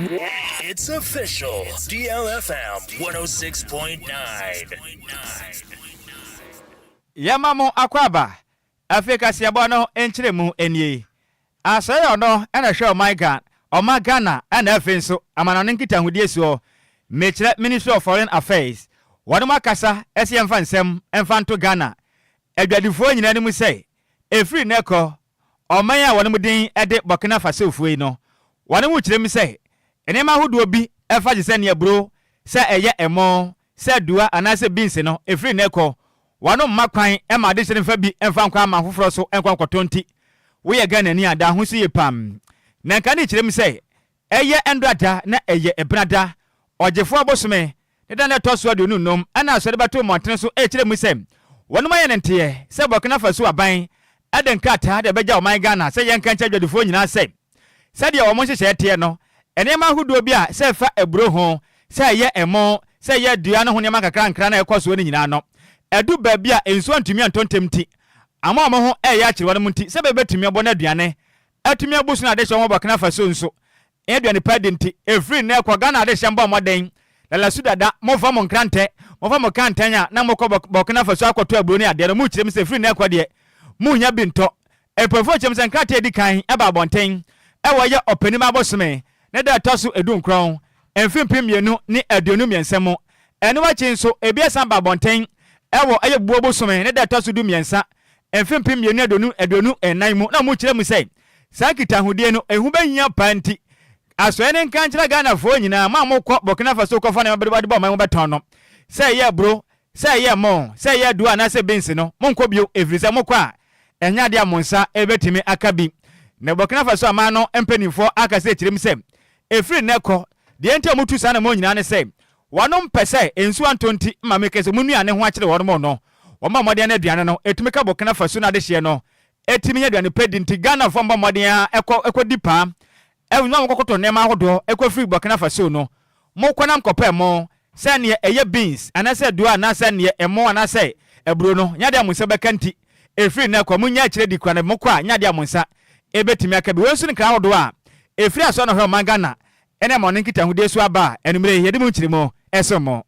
It's official. DLFM 106.9. Yɛma mo akwaaba. Afei kaseɛbɔ no nkyerɛmu nie. Asɔre a ɔno na ɛhwɛ ɔman Ga ɔma Ghana ɛna afei nso amanɔne nkitahodie soɔ, mekyerɛ Ministry of Foreign Affairs, wɔnom akasa sɛ yɛmfa nsɛm mfa nto Ghana adwadifoɔ nyinaa anim sɛ ɛfiri nnɛ kɔ ɔman a wɔnom din de Burkina Fasofoɔ yi no, wɔnom rekyerɛ mu sɛ nneɛma ahodoɔ bi ɛfa te sɛ ne aburo, sɛ ɛyɛ ɛmo, sɛ adua anaasɛ beans no, ɛfiri nnɛ kɔ wɔnom mma kwan ma adehye no mfa bi mfa nkɔ aman foforɔ so nkɔ nkɔtɔ nti woyɛ Ghanani a da ho so yie pam. Na nka ne kyerɛ mu sɛ ɛyɛ Ɛndrada na ɛyɛ Ɛbenada, Ɔgyefoɔ bosome ne da no ɛtɔ so 25 ɛna Asɔre bɛto mmɔntene so ɛrekyerɛ mu sɛ wɔnom ayɛ no nteɛ sɛ Burkina Faso aban de nkrataa de bɛgya ɔman Ghana sɛ yɛnka nkyerɛ adwadifoɔ nyinaa sɛ sɛdeɛ wɔn nhyehyɛeɛ teɛ no nneɛma ahodoɔ bi a sɛ ɛfa aburo ho, sɛ ɛyɛ ɛmo, sɛ ɛyɛ adua no ho nneɛma nkakrankra no a ɛkɔ soɔ no nyinaa no adu baabi a nsuo antumi antɔ ntɛm nti ama wɔn ho reyɛ akyere wɔnom nti sɛ bɛbɛtumi abɔ no aduane atumi abu so no adehyɛ wɔn Burkina Faso nso aduane pa di nti, ɛfiri nnɛ rekɔ, Ghana adehyɛ mbɔ mmɔden. Lala su dada, momfa mo nkrantɛ, momfa mo kɛntɛn a na mokɔ Burkina Faso akɔtɔ aburo ne adeɛ no, mokyerɛ mu sɛ ɛfiri nnɛ rekɔ deɛ, monnya bi ntɔ. Mpanyinfoɔ kyerɛ mu sɛ nkrataa a ɛdi kan ba abɔnten wɔ yɛ Ɔpɛnim abosome ne da a ɛtɔ so du-nkron, mfe 2023 mu. Ɛno akyi nso, ebi asan ba abɔnten wɔ ɛyɛ Buo bosome ne da a ɛtɔ so du-mmiɛnsa, mfe 2024 mu na wɔkyerɛ mu sɛ saa nkitahodie no ɛho bɛhia paa nti Asoɛe no nka nkyerɛ Ghanafoɔ nyinaa, mo a mokɔ Burkina Faso kɔfa nneɛma de bɔ ɔman mu bɛtɔn no, sɛ ɛyɛ aburo, sɛ ɛyɛ ɛmo, sɛ ɛyɛ aduro anaasɛ beans no, monkɔ bio ɛfiri sɛ mokɔ a ɛnyɛ adeɛ a mo nsa bɛtumi aka bi. Na Burkina Faso aman no mpanimfoɔ akasa akyerɛ mu sɛ ɛfiri nnɛ kɔ, deɛ nti a wɔtu saa anammɔn nyinaa ne sɛ Wɔnom pɛ sɛ nsuo antɔ nti ma meka sɛ wɔn nnuane ho akyere wɔnom no, wɔmmɔ mmɔden na aduane no ɛtumi ka Burkina Faso no adehyeɛ no ɛtumi nya aduane pa di nti Ghanafoɔ mmɔ mmɔden ara ɛkɔ ɛkɔ di paa ɛna wɔn kɔkɔtɔ nneɛma ahodoɔ ɛkɔ firi Burkina Faso no mo kɔ nam kɔpɛ ɛmo sɛ neɛ ɛyɛ beans anaasɛ adua anaasɛ neɛ ɛmo anaasɛ aburo no nyɛ adeɛ a mo nsa bɛka nti ɛfiri nnɛ kɔ mo nya akyire di kora no mo kɔ a nyɛ adeɛ a mo nsa ɛbɛtumi aka bi. Wei nso ne nkra ahodoɔ a ɛfiri Asɔre no hwɛ ɔman Ghana ne ama ɔne nkitahodie so aba a, anwummerɛ yi yɛde mu nkyeremu som mo.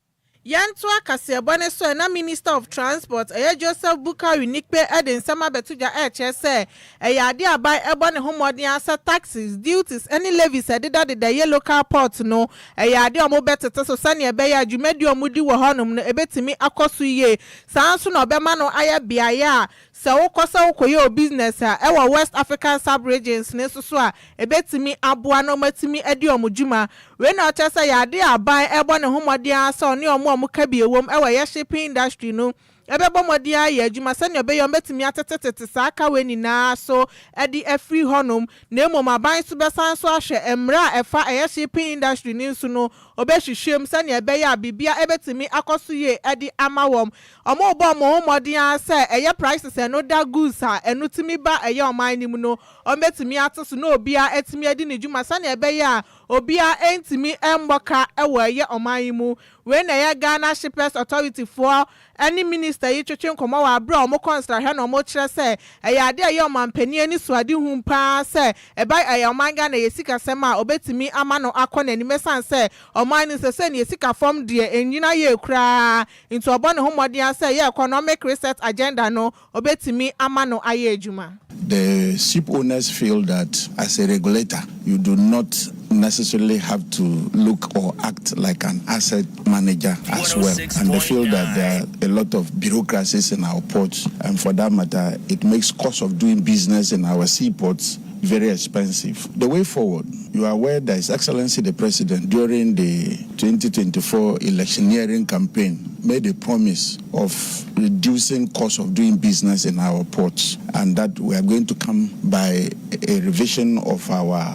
Yɛntoa kaseɛbɔ no so ɛ, na Minister of Transport, ɛyɛ Joseph Bukari Nikpe de nsɛm abɛto dwa ɛrekyerɛ sɛ ɛyɛ adeɛ a aban ɛbɔ ne ho mmɔden ara sɛ taxes, duties ne levies a ɛdedadeda ɛyɛ local port no ɛyɛ adeɛ a wɔbɛtete so sɛdeɛ ɛbɛyɛ a dwumadie a wɔdi wɔ hɔnom no ɛbɛtumi akɔ so yie. Saa ara nso na ɔbɛma no ayɛ beaeɛ a Sɛ wokɔ sɛ wokɔyɛ wo business a ɛwɔ West African sub-regions no nso so a, ɛbɛtumi aboa na wɔatumi adi wɔn dwuma. Wei na ɔkyerɛ sɛ ɛyɛ adeɛ a aban rebɔ ne ho mmɔden ara sɛ ɔne wɔn a wɔka bi wom wɔ ɛyɛ shipping industry no bɛbɔ mmɔden ayɛ adwuma sɛdeɛ ɛbɛyɛ a wɔbɛtumi atetetete saa ka wei nyinaa so de afiri hɔnom. Na mmom aban nso bɛsan nso ahwɛ mmara a ɛfa ɛyɛ shipping industry no nso no, ɔbɛhwehwɛ mu sɛdeɛ ɛbɛyɛ a biribiara bɛtumi akɔ so yie de ama wɔn. Wɔrebɔ wɔn ho mmɔden ara sɛ ɛyɛ prices a ɛno da goods a ɛno tumi ba ɛyɛ ɔman no mu no, wɔbɛtumi ate so na obiara atumi adi ne dwuma sɛdeɛ ɛbɛyɛ a obiara ntumi mmɔ ka wɔ ɛyɛ ɔman yi mu. Wei na ɛyɛ Ghana Shippers Authority foɔ ne Minister yi twetwe nkɔmmɔ wɔ aberɛ a wɔkɔ nsrahwɛ na wɔkyerɛ sɛ ɛyɛ adeɛ a ɛyɛ ɔmanpanin anisoadehunu pa ara sɛ ɛba ɛyɛ ɔman Ghana yɛ sikasɛm a ɔbɛtumi ama no akɔ n'anim ɛsiane sɛ ɔman no sɛsɛ no yɛ sika fam deɛ ɛnnyina yie koraa nti ɔbɔ ne ho mmɔden ara sɛ ɛyɛ economic reset agenda no ɔbɛtumi ama no ayɛ adwuma. The ship owners feel that as a regulator, you do not necessarily have to look or act like an asset manager as well. And they feel that there are a lot of bureaucracies in our ports, and for that matter, it makes cost of doing business in our seaports very expensive. The way forward, you are aware that His Excellency the President, during the 2024 electioneering campaign, made a promise of reducing cost of doing business in our ports, and that we are going to come by a revision of our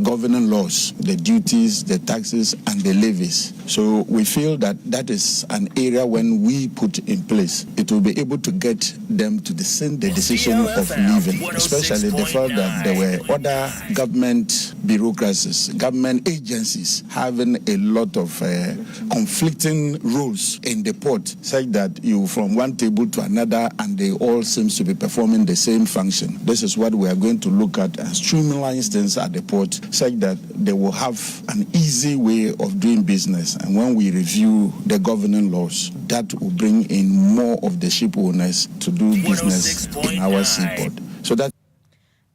governing laws, the duties, the taxes, and the levies. So we feel that that is an area when we put in place, it will be able to get them to descend the decision of leaving, especially the fact that there were other government bureaucrats bureaucracies, government agencies having a lot of conflicting roles in the port, such that you from one table to another and they all seems to be performing the same function. This is what we are going to look at and streamline things at the port such that they will have an easy way of doing business. And when we review the governing laws, that will bring in more of the ship owners to do business in our seaport. So that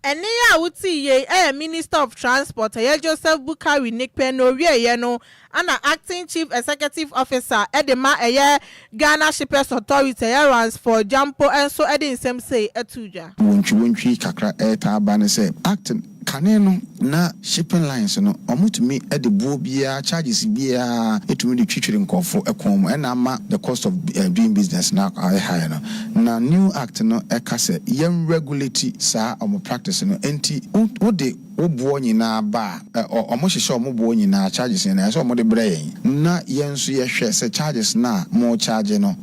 Ɛne a wote yie ɛyɛ Minister of Transport, ɛyɛ Joseph Bukari Nikpe, na owieɛ no ana Acting Chief Executive Officer ɛde ma ɛyɛ Ghana Shippers Authority, ɛyɛ Ransford Gyampo, nso ɛde nsɛm sei ɛto dwa. Wontwiwontwi kakra ɛɛtaa ba ne sɛ acting kane no na shipping lines no, ɔmotumi de boɔ biara, charges biara ɛtumi de twitwiri nkɔɔfo ɛkɔn mu, ɛna ama the cost of doing business na ayɛ high no. Na new act no ɛka sɛ yɛn regulate saa ɔmo practice no, nti wode wo boɔ nyinaa ba a, ɔmo hyehyɛ ɔmo boɔ nyinaa, charges nyinaa, ɛsɛ ɔmo de brɛ yɛn na yɛn nso yɛhwɛ sɛ charges na mo charge no,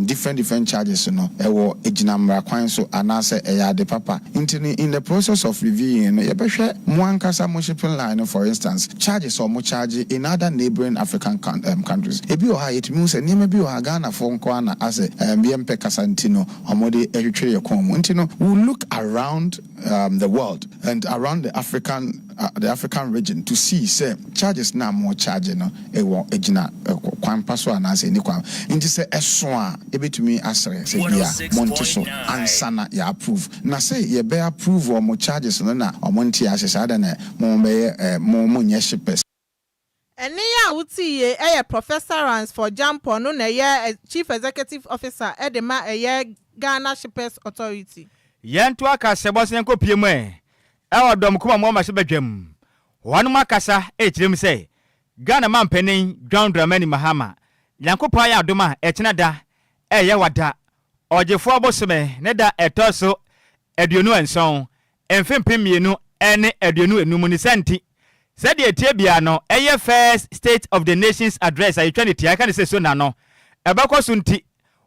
different different charges no, ɛwɔ egyina mmara kwan so anaasɛ ɛyɛ ade papa. Nti no, in the process of reviewing no, yɛbɛhwɛ mo ankasa mo shipping line no, for instance, charges a ɔmo charge in other neighbouring African countries. Ebi wɔ ha, yɛtumi hu sɛ nneɛma bi wɔ ha, Ghanafoɔ nko ana asɛ yɛmpɛ kasa, nti no ɔmo de ɛtwitwere yɛ kɔn mu. Nti no, we look around the world and around the African region to see sɛ charges na mo charge no ɛwɔ egyina kwan pa so anaasɛ ɛni kwan. Nti sɛ ɛso a, ebetumi asrɛ sɛ bi a monte so ansa na yɛ approve. Na sɛ yɛbɛ approve ɔmo charges no na ɔmo nte ase saa de na mo bɛyɛ mo nyɛ shippers. Ɛne a wote yie ɛyɛ Professor Ransford Gyampo no na ɛyɛ Chief Executive Officer ɛde ma ɛyɛ Ghana Shippers Authority. Yɛnto aka sɛ bɔsɛ yɛnkɔ pie mu ɛ ɛwɔ dɔm kuma mu ɔma hyɛ badwam. Wɔnom akasa ɛkyerɛ mu sɛ Ghana mampanin John Dramani Mahama, Nyankopɔn ayɛ adom a, ɛkyena da ɛyɛ wada ɔgyefoɔ bosome ne da ɛtɔ so 27, mfe 2025. Ne sɛ nti sɛdeɛ tie bia no ɛyɛ first State of the Nations Address a yɛtwa ne tia ɛka ne sɛ so na no ɛbɛkɔ so. Nti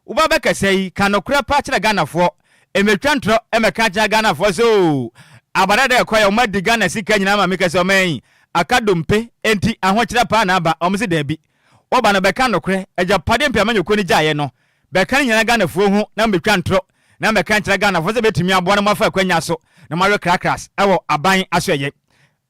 woba bɛkasa yi, ka nokorɛ pa kyerɛ Ghanafoɔ, ɛmɛtwa ntorɔ ɛmɛka kyerɛ Ghanafoɔ sɛ o abada dɛ ɛkɔ yɛ ɔma di Ghana sika nyinaa ma meka sɛ ɔman yi aka dompe. Enti ahokyerɛ paa na aba. Ɔmo sɛ daabi, wɔba no bɛka nokorɛ. Agyapadeɛ mpɛ amanyɔkuo no gyaeɛ no, bɛka no nyinaa Ghanafoɔ hu na mbɛtwa ntorɔ na mbɛka nkyerɛ Ghanafoɔ sɛ bɛtumi aboa no moafa akwanya so na moawe krakras ɛwɔ aban aso. Ɛyɛ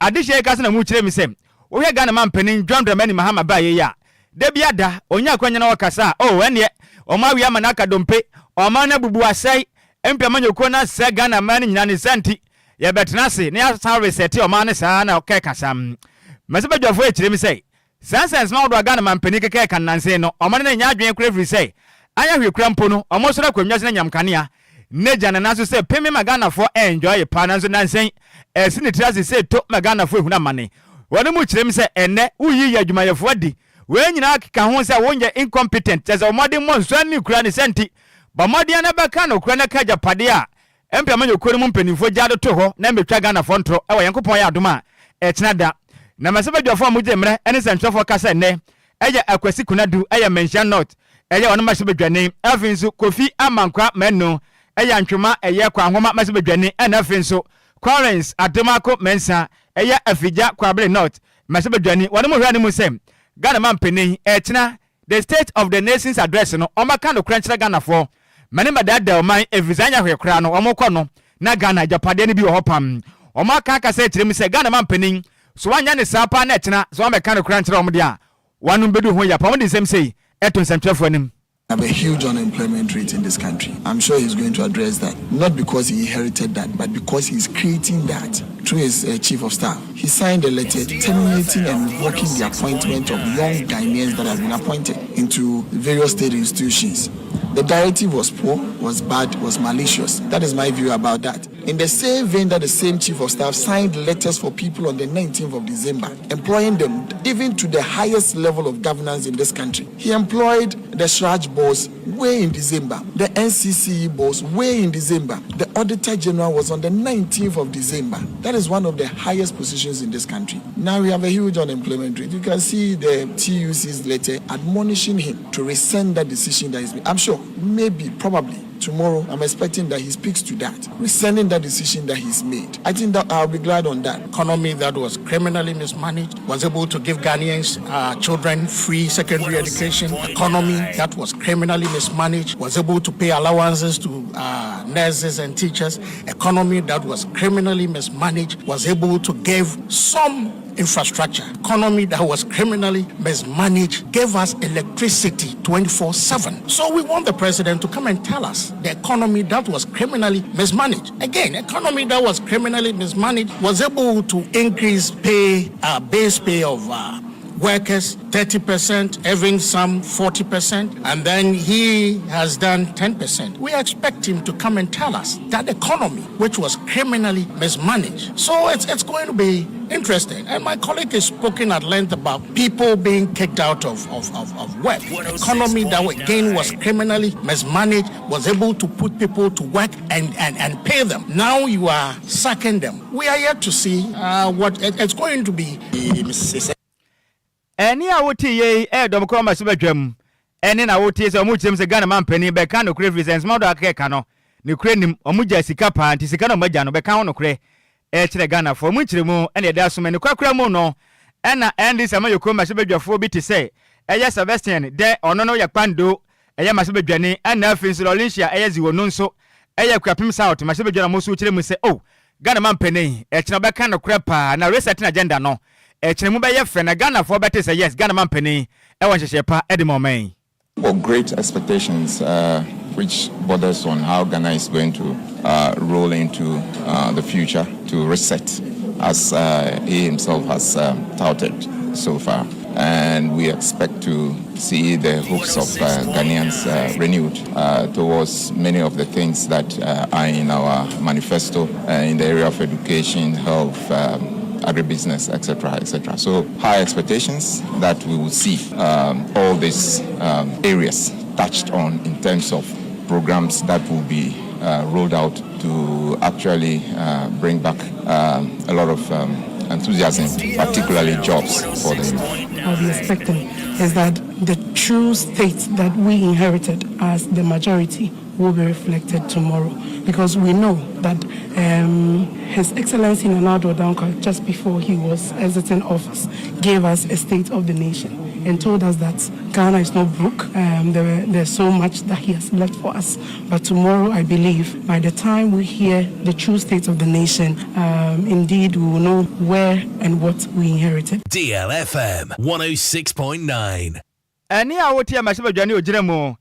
adehyɛ yi ka sɛ na mu kyerɛ mi sɛ wohwɛ Ghana ma mpanin John Dramani Mahama baa yɛ yi a, da bi ada ɔnya akwanya na wɔkasa a, oh, ɛneɛ ɔmo awie ama no aka dompe, ɔman no abubu asɛe, mpɛ amanyɔkuo no asɛ Ghana man no nyinaa. Ne nsa nti yɛbɛtena ase na yɛasan resɛte ɔman no saa na ɔkɛ kasa mɛsɛ badwafoɔ akyerɛ mi sɛ saa nsɛnsɛm ahodoɔ a Ghana mampanin keka ka nnansen no, ɔmo ne no nyɛ adwene kora, firi sɛ anyɛ hwee kora mpo no, ɔmo soro akonnwa so no nyam kanea ne gya nana so sɛ peme ma Ghanafoɔ enjoy paa. Nanso nansen ɛsi ne tiri ase sɛ to ma Ghanafoɔ ehunu amane. Wɔn mu kyerɛ mu sɛ ɛnɛ woyi yɛ adwumayɛfoɔ adi, wei nyinaa keka ho sɛ wonyɛ incompetent, kyɛ sɛ ɔmɔden mmɔ nsuo ani kura ne sɛ nti bɔ mmɔden no bɛka no kura no ka agyapadeɛ a MP amanyɔkuo no mu mpanimfoɔ gya de to hɔ na mbɛtwa Ghanafoɔ ntorɔ. Ɛwɔ Nyankopɔn yɛ adom a, ɛkyena da na mɛsɛ badwafoɔ a mogye mmerɛ ne nsɛntwerɛfoɔ ka sɛ nnɛ ɛyɛ Akwasi Kunadu, ɛyɛ Manhyia North, ɛyɛ ɔno mmarahyɛbadwani. Afei nso Kofi Amankwa Manu, ɛyɛ Antwoma, ɛyɛ Kwanhoma mmarahyɛbadwani. Ɛna afei nso Collins Adomako Mensa, ɛyɛ Afigya Kwabere North mmarahyɛbadwani. Wɔn mu hwɛ ne mu sɛ Ghana ma mpanin ɛkyena the State of the Nations Address no, ɔmaka no kora nkyerɛ Ghanafoɔ mane mɛdaadaa ɔman, ɛfiri sɛ anya hwee koraa no, ɔmo kɔ no na Ghana agyapadeɛ no bi wɔ hɔ pam. Ɔmo aka akasa akyerɛ mu sɛ Ghana ma mpanin so wanyɛ ne saa paa na ɛkyena so wamɛka no kora nkyerɛ ɔmo deɛ a, wɔnom bɛdu ho yɛ pa. Ɔmo de nsɛm sei ɛto nsɛmtwerɛfoɔ anim. Have a huge unemployment rate in this country. I'm sure he's going to address that. Not because he inherited that, but because he's creating that through his chief of staff. He signed a letter terminating and revoking the appointment of young Ghanaians that have been appointed into various state institutions. The directive was poor, was bad, was malicious. That is my view about that. In the same vein that the same chief of staff signed letters for people on the 19th of December, employing them even to the highest level of governance in this country. He employed the CHRAJ boss way in December, the NCCE boss way in December. The Auditor General was on the 19th of December. That is one of the highest positions in this country. Now we have a huge unemployment rate. You can see the TUC's letter admonishing him to rescind that decision that is made. I'm sure, maybe, probably, to Tomorrow, I'm expecting that he speaks to that, rescinding that decision that he's made. I think that I'll be glad on that. Economy that was criminally mismanaged was able to give Ghanaians children free secondary education. Economy that was criminally mismanaged was able to pay allowances to nurses and teachers. Economy that was criminally mismanaged was able to give some infrastructure. Economy that was criminally mismanaged gave us electricity 24/7. So we want the president to come and tell us the economy that was criminally mismanaged. Again, economy that was criminally mismanaged was able to increase pay, base pay of workers 30%, even some 40%, and then he has done 10%. We expect him to come and tell us that economy, which was criminally mismanaged. So it's going to be interesting. And my colleague has spoken at length about people being kicked out of work. Economy that again was criminally mismanaged, was able to put people to work and pay them. Now you are sacking them. We are yet to see what it's going to be. Ɛne a wote yei ɛyɛ dɔm kɔ ɔma so bɛdwam ɛne na wote sɛ ɔmo kyerɛm sɛ Ghana mampanin bɛka nokorɛ, firi sɛ nsɛm ɔdɔ akɛka no nokorɛ nim. Ɔmo gya sika paa, nti sika no ɔmo agya no bɛka ho nokorɛ ɛkyerɛ Ghanafoɔ mu nkyerɛmu. Ɛne ɛda so ne kwakora mu no, ɛna NDC amayɔkuo mmarahyɛbadwafoɔ bi te sɛ ɛyɛ Sebastian dɛ, ɔno no yɛ Kpando ɛyɛ mmarahyɛbadwani, ɛna afei nso Lawrencia ɛyɛ Dziwornu nso ɛyɛ Akuapem South mmarahyɛbadwa na mo nso kyerɛ mu sɛ, o, Ghana mampanin ɛkyerɛ bɛka nokorɛ paa na resetting agenda no ɛkyerɛ mu bɛyɛ fɛ na Ghanafoɔ bɛte sɛ yes, Ghana mampanin ɛwɔ nhyehyɛ pa ɛde ma ɔman. Well, great expectations, which borders on how Ghana is going to roll into the future to reset, as he himself has touted so far. And we expect to see the hopes of Ghanaians renewed towards many of the things that are in our manifesto in the area of education, health, agribusiness, etc., etc. So high expectations that we will see all these areas touched on in terms of programs that will be rolled out to actually bring back a lot of enthusiasm, particularly jobs for the youth. I'll be expecting is that the true state that we inherited as the majority will be reflected tomorrow, because we know that His Excellency Nana Addo Dankwa, just before he was exiting office, gave us a state of the nation and told us that Ghana is not broke. There's so much that he has left for us. But tomorrow, I believe, by the time we hear the true state of the nation, indeed we will know where and what we inherited. DLFM 106.9. Ɛne a wotie mmarahyɛbadwa ne ogyina mu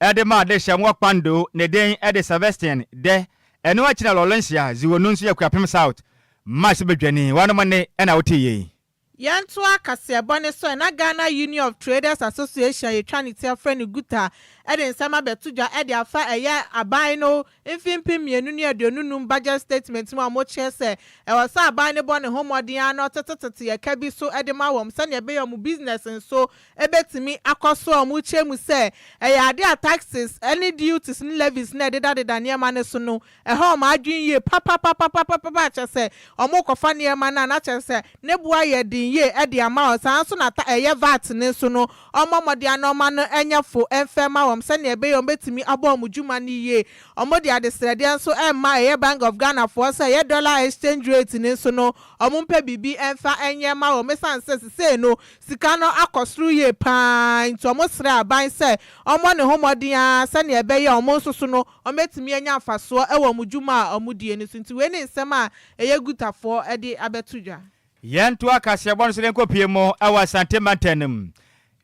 ɛde ma ade hyɛ mo Kpando, ne den ɛde Sebastian dɛ. Ɛno akyi na Lawrencia Dziwornu nso yɛ Akuapem South mmarahyɛbadwani, wɔnom ne ɛna wote yei. Yɛntoa kaseɛbɔ ne so. Ɛna Ghana Union of Traders Association, yɛtwa ne ti afrɛ no GUTA, ɛde nsɛm abɛto dwa ɛde afa ɛyɛ aban no mfimfin 2025 budget statement mu a wɔkyerɛ sɛ ɛwɔ sɛ aban no bɔ ne ho mmɔden ano tetetete yɛka bi so ɛde ma wɔn sɛnea ɛbɛyɛ wɔn business nso ɛbɛtumi akɔ so, a wɔn kyerɛ mu sɛ ɛyɛ ade a taxes ɛne duties ne levies na ɛdedadeda nneɛma no so no ɛhɔ wɔn adwene yie papapapapapa, kyerɛ sɛ wɔn kɔfa nneɛma no a na kyerɛ sɛ ne boa yɛ den yie ɛde ama wɔn. Saa nso na ɛyɛ VAT ne nso no, ɔmo mmɔden anɔma no ɛnyɛ fo ɛmfɛ ma wɔn sɛnea ɛbɛyɛ wɔn bɛtumi abɔ wɔn dwuma no yie. Wɔn de adesrɛdeɛ nso ɛmma ɛyɛ Bank of Ghana foɔ sɛ ɛyɛ dollar exchange rate ne nso no, wɔn mpɛ biribi ɛmfa ɛnyɛ ma wɔn, esan sɛ sisei no sika no akɔ soro yie paa, nti wɔn srɛ aban sɛ wɔn ne ho mmɔden ara sɛnea ɛbɛyɛ wɔn nso so no wɔn bɛtumi anya mfasoɔ ɛwɔ wɔn dwuma a wɔn die no so. Nti wei ne nsɛm a ɛyɛ GUTAfoɔ ɛde abɛto dwa. Yɛnto akaseɛbɔ no so de nkɔpie mu ɛwɔ Asante mantam no mu,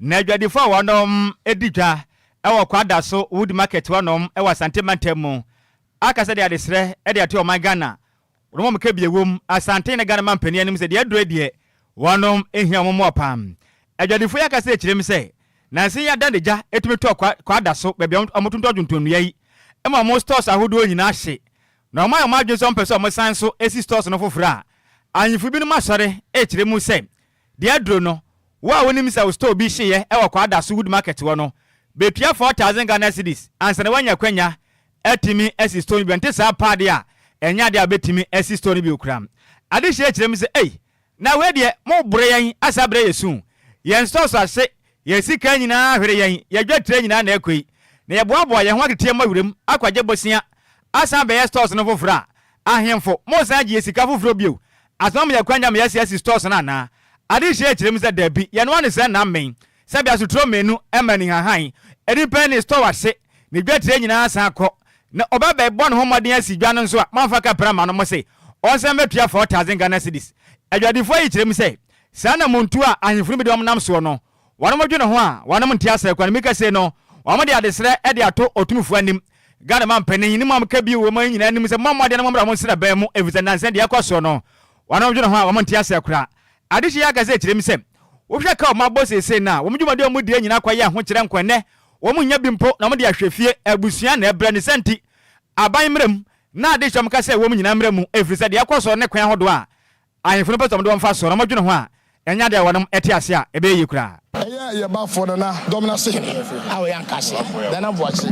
na adwadifoɔ a wɔnom di dwa ɛwɔ Kwadaso Wood Market hɔnom ɛwɔ Asante mantam mu aka sɛ de adesrɛ ɛde ato ɔman Ghana wɔn mu ka bie wom Asante ne Ghana mampanin anim sɛ deɛ aduro deɛ wɔnom ehia wɔn mmoa pam. Adwadifoɔ yi aka sɛ ekyirem sɛ nansi yi ada ne gya etumi tɔ Kwadaso baabi a wɔn tontɔn dwontonnua yi ɛma wɔn stores ahodoɔ nyinaa hye, na wɔn ayɛ wɔn adwene sɛ wɔn pɛ sɛ wɔn san so esi stores no foforɔ a ahemfo binom asɔre ekyirɛ mu sɛ deɛ aduro no, wo a wonim sɛ wo store bi hyeeɛ ɛwɔ Kwadaso Wood Market hɔ no, betua 4,000 Ghana cedis ansa na woanya kwanya atumi asi store no bi. Nte saa paade a, ɛnyɛ adeɛ a wobɛtumi asi store no bi okura. Ade hyɛ kyerɛ mu sɛ, ei, na wei deɛ mobore yɛn asa berɛ yɛ su yɛn stores ase, yɛn sika nyinaa hwere yɛn, yɛdwa tire nyinaa na ɛkɔ yi. Na yɛboaboa yɛn ho ateteɛ ma wuram akɔgye bosea asan abɛyɛ stores no foforɔ a, ahemfo, moresan agye yɛn sika foforɔ bio asoma ma yɛakɔ anya ma yɛasi asi stores no anaa? Adehyeɛ kyerɛ mu sɛ dabi, yɛnoa no sɛ nna mmen, sɛbea soturo mmienu ma anihahan, nnipa ani store ase, ne dwatire nyinaa san kɔ, na ɔba bɛbɔ ne ho mmɔden asi dwa no nso a, moamfa kapra amma no, mose ɔnsan mmɛtua 4,000 Ghana cedis. Adwadifoɔ yi kyerɛ mu sɛ saa namontuo a ahemfo no bi de wɔn nam soɔ no, Wɔnom dwene ho a, wɔnom nte asɛɛ kwa no mika sei no, wɔn de adesrɛ de ato Otumfoɔ anim. Ghana manpanin ne mo a moka bio wɔ mo nyinaa anim sɛ mommɔ mmɔden na mommra mo nsraban mu efisɛ nnansa deɛ ɛkɔ soɔ no, wɔnom dwene ho a wɔn nte asɛɛ koraa. Adehye yi akasa kyerɛ mu sɛ, wohwɛ ka a wɔn abɔ seesei no a, wɔn dwumadi a wɔn die nyinaa kɔyɛ ahokyerɛ nko ɛnnɛ wɔn nnya bi mpo na wɔn de ahwɛ fie, abusua na ɛbrɛ ne saa nti aban mmra mu na adehye a wɔka sɛ wɔn nyinaa mmra mu efisɛ deɛ ɛkɔ soɔ ne kwan ahodoɔ a Ahemfo no pɛ sɛ wɔde wɔn fa so na wɔdwene ho a, ɛnyɛ ade a wɔnom te ase a ɛbɛyɛ yie koraa. Ɛyɛ yɛ bafoɔ Nana Dɔmena Sehene a ɔyɛ Ankaase, Nana Boakye.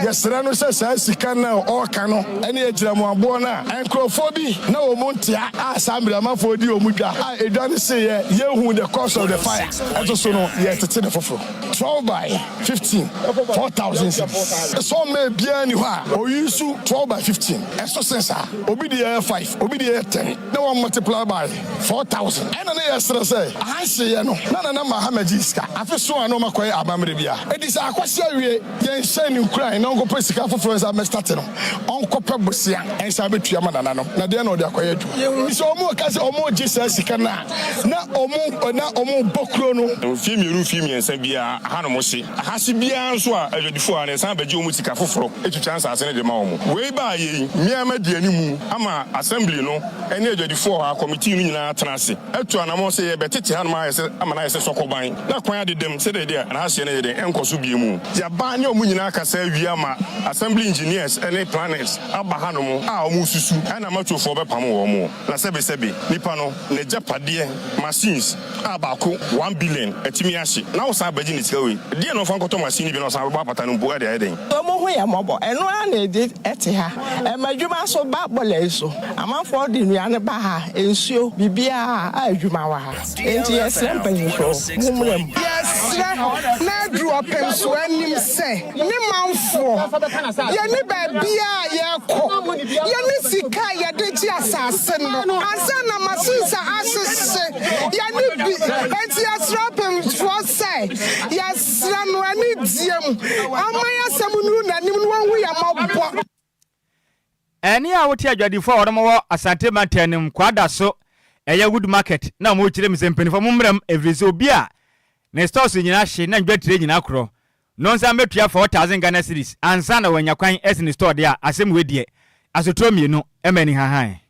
Yɛsrɛ no sɛ saa sika no a ɔreka no ne agyinamoaboɔ no a nkurɔfoɔ bi na wɔn ntea a saa mmerɛmafoɔ di wɔn dwa a edwa no hyeeɛ yɛnhuu the cause of the fire nso so no yɛretete no foforɔ 12 by 15 4000 cedis. Sɔmmɛ biara nni hɔ a ɔuse 12 by 15 ɛso sen saa obi deɛ yɛ 5 obi deɛ yɛ 10. Na wɔn multiply by 4000. Ɛna na yɛsrɛ sɛ aha nhyeeɛ no na Nana Mahama gyee sika afe so a na wɔn akɔyɛ amammerɛ bia. Enti sɛ Akwasi awie yɛn hyɛ no nkuran na ɔnkɔpɛ sika foforɔ nsa mmɛ starte no ɔnkɔpɛ bosea nsa bɛtua ma Nana nom na deɛn na ɔde akɔyɛ adwuma. Sɛ wɔn ka sɛ wɔn regye saa sika no a na wɔn na wɔn rebɔ kuro no. Mfeɛ mmienu mfeɛ mmiɛnsa biara ahanom hye. Aha hye biara nso a adwadifoɔ a na yɛsan bɛgye wɔn sika foforɔ twitwa nsaase no de ma wɔn. Wei baeɛ yi, me ara madi animu ama Assembly no ne adwadifoɔ ha kɔmitii no nyinaa atena ase atu anamɔn sɛ yɛrebɛtete hanom ayɛ sɛ ama no ayɛ sɛ sɔkɔban na kwan adedam sɛdeɛ deɛ na ha hyeɛ no yɛ den ɛnkɔ so bio mu. Yɛaba ne wɔn nyinaa akasa awie ama Assembly engineers ne planners aba hanom a wɔresusu ɛna matuofoɔ bɛpamo wɔn na sɛbesɛbe nipa no n'agyapadeɛ, machines, a baako one billion atumi ahye na wosan bɛgye ne sika wei deɛn na ɔmfa nkɔtɔ machine bi na ɔsan bɛbɔ apata no mpo de ayɛ dɛn? Wɔn ho yɛ mmɔbɔ, ɛno ara na ɛde ɛte ha. Ɛma adwuma nso ba bɔɔla yi so. Amanfoɔ de nnuane ba ha, nsuo, biribiara a adwuma wɔ ha. Enti yɛsrɛ mpanyinfoɔ, mommra mu. Yɛsrɛ na aduru ɔpɛnsoɔ anim sɛ ne manfoɔ, yɛnni baabiara a yɛrekɔ, yɛnni sika a yɛde gye asase no ansa na machines a ahyehye, yɛnni bi, enti yɛsrɛ ɔpemfoɔ sɛ, yɛsrɛ no anidie mu, ɔmma yɛn asɛm nnuru n'anim na ɔnhu yɛn mmɔbɔ. Ɛnne a wote adwadifoɔ a wɔnom wɔ Asante mantam no mu Kwadaso ɛyɛ wood market na wɔn rekyerɛ mu sɛ mpaninfoɔ mo mmra mu ɛfiri sɛ obi a ne stores nyinaa hye na ndwatire nyinaa korɔ no nsa mmɛtua 4000 Ghana cedis ansa na wanya kwan asi ne store deɛ a asɛm wei deɛ asotorɔ mmienu ma ani hahan.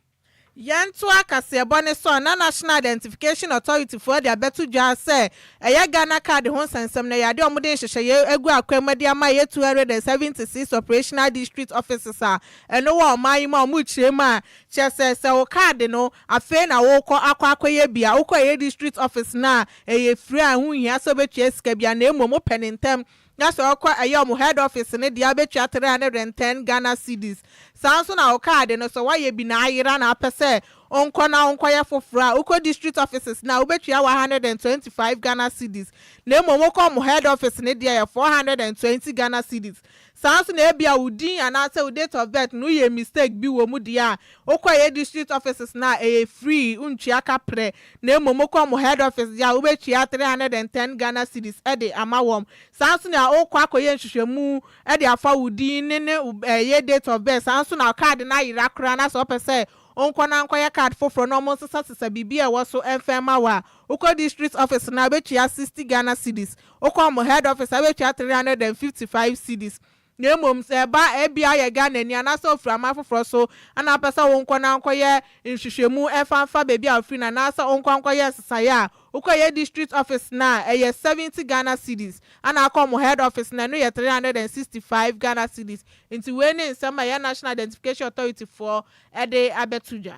Yɛntoa kaseɛbɔ no so a na National Identification Authority foɔ de abɛto dwa sɛ ɛyɛ Ghana Card ho nsɛnsɛm no ɛyɛ adeɛ a wɔde nhyehyɛeɛ agu akwan mu de ama ɛyɛ 276 Operational District Offices a ɛno wɔ ɔman yi mu a wɔrekyerɛ mu a kyerɛ sɛ sɛ wo kaade no afei na worekɔ akɔ akɔyɛ bi a wokɔ ɛyɛ District Office no a ɛyɛ free a ɛho nhia sɛ wobɛtua sika biara na mmom wopɛ no ntɛm Na sɛ ɔkɔ ɛyɛ ɔmo head office no deɛ wobɛtua 310 Ghana cedis. Saa nso na wo kaade no sɛ woayɛ bi na ayera na wopɛ sɛ wonkɔ na wonkɔyɛ foforɔ a, wokɔ district offices no a wobɛtua 125 Ghana cedis. Na mmom wokɔ ɔmo head office no deɛ ɛyɛ 420 Ghana cedis. Saa nso na ebia wo din anaasɛ wo date of birth no woyɛɛ mistake bi wɔ mu deɛ a, wokɔ ɛyɛ district offices no a ɛyɛ free, wontua ka prɛ. Na mmom wokɔ wɔn head office deɛ a wobɛtua 310 Ghana cedis de ama wɔn. Saa nso na wokɔ akɔyɛ nhwehwɛmu de afa wo din ne ne ɛyɛ date of birth, saa nso na card no ayera koraa na sɛ wopɛ sɛ wonkɔ na nkɔyɛ card foforɔ na wɔn nsesasesa biribi a ɛwɔ so mfa mma wo a, wokɔ district office no a wobɛtua 60 Ghana cedis, wokɔ wɔn head office a wobɛtua 355 cedis. Na mmom sɛ ɛba a ebia woyɛ Ghanani anaasɛ wofiri aman foforɔ so na wopɛ sɛ wonkɔ na wonkɔyɛ nhwehwɛmu mfa mfa baabi a wofiri no anaasɛ wonkɔ nkɔyɛ nsesaeɛ a, wokɔyɛ district office no a, ɛyɛ 70 Ghana cedis, ɛna akɔ wɔn head office no a, ɛno yɛ 365 Ghana cedis. Nti wei ne nsɛm a ɛyɛ National Identification Authority foɔ de abɛto dwa.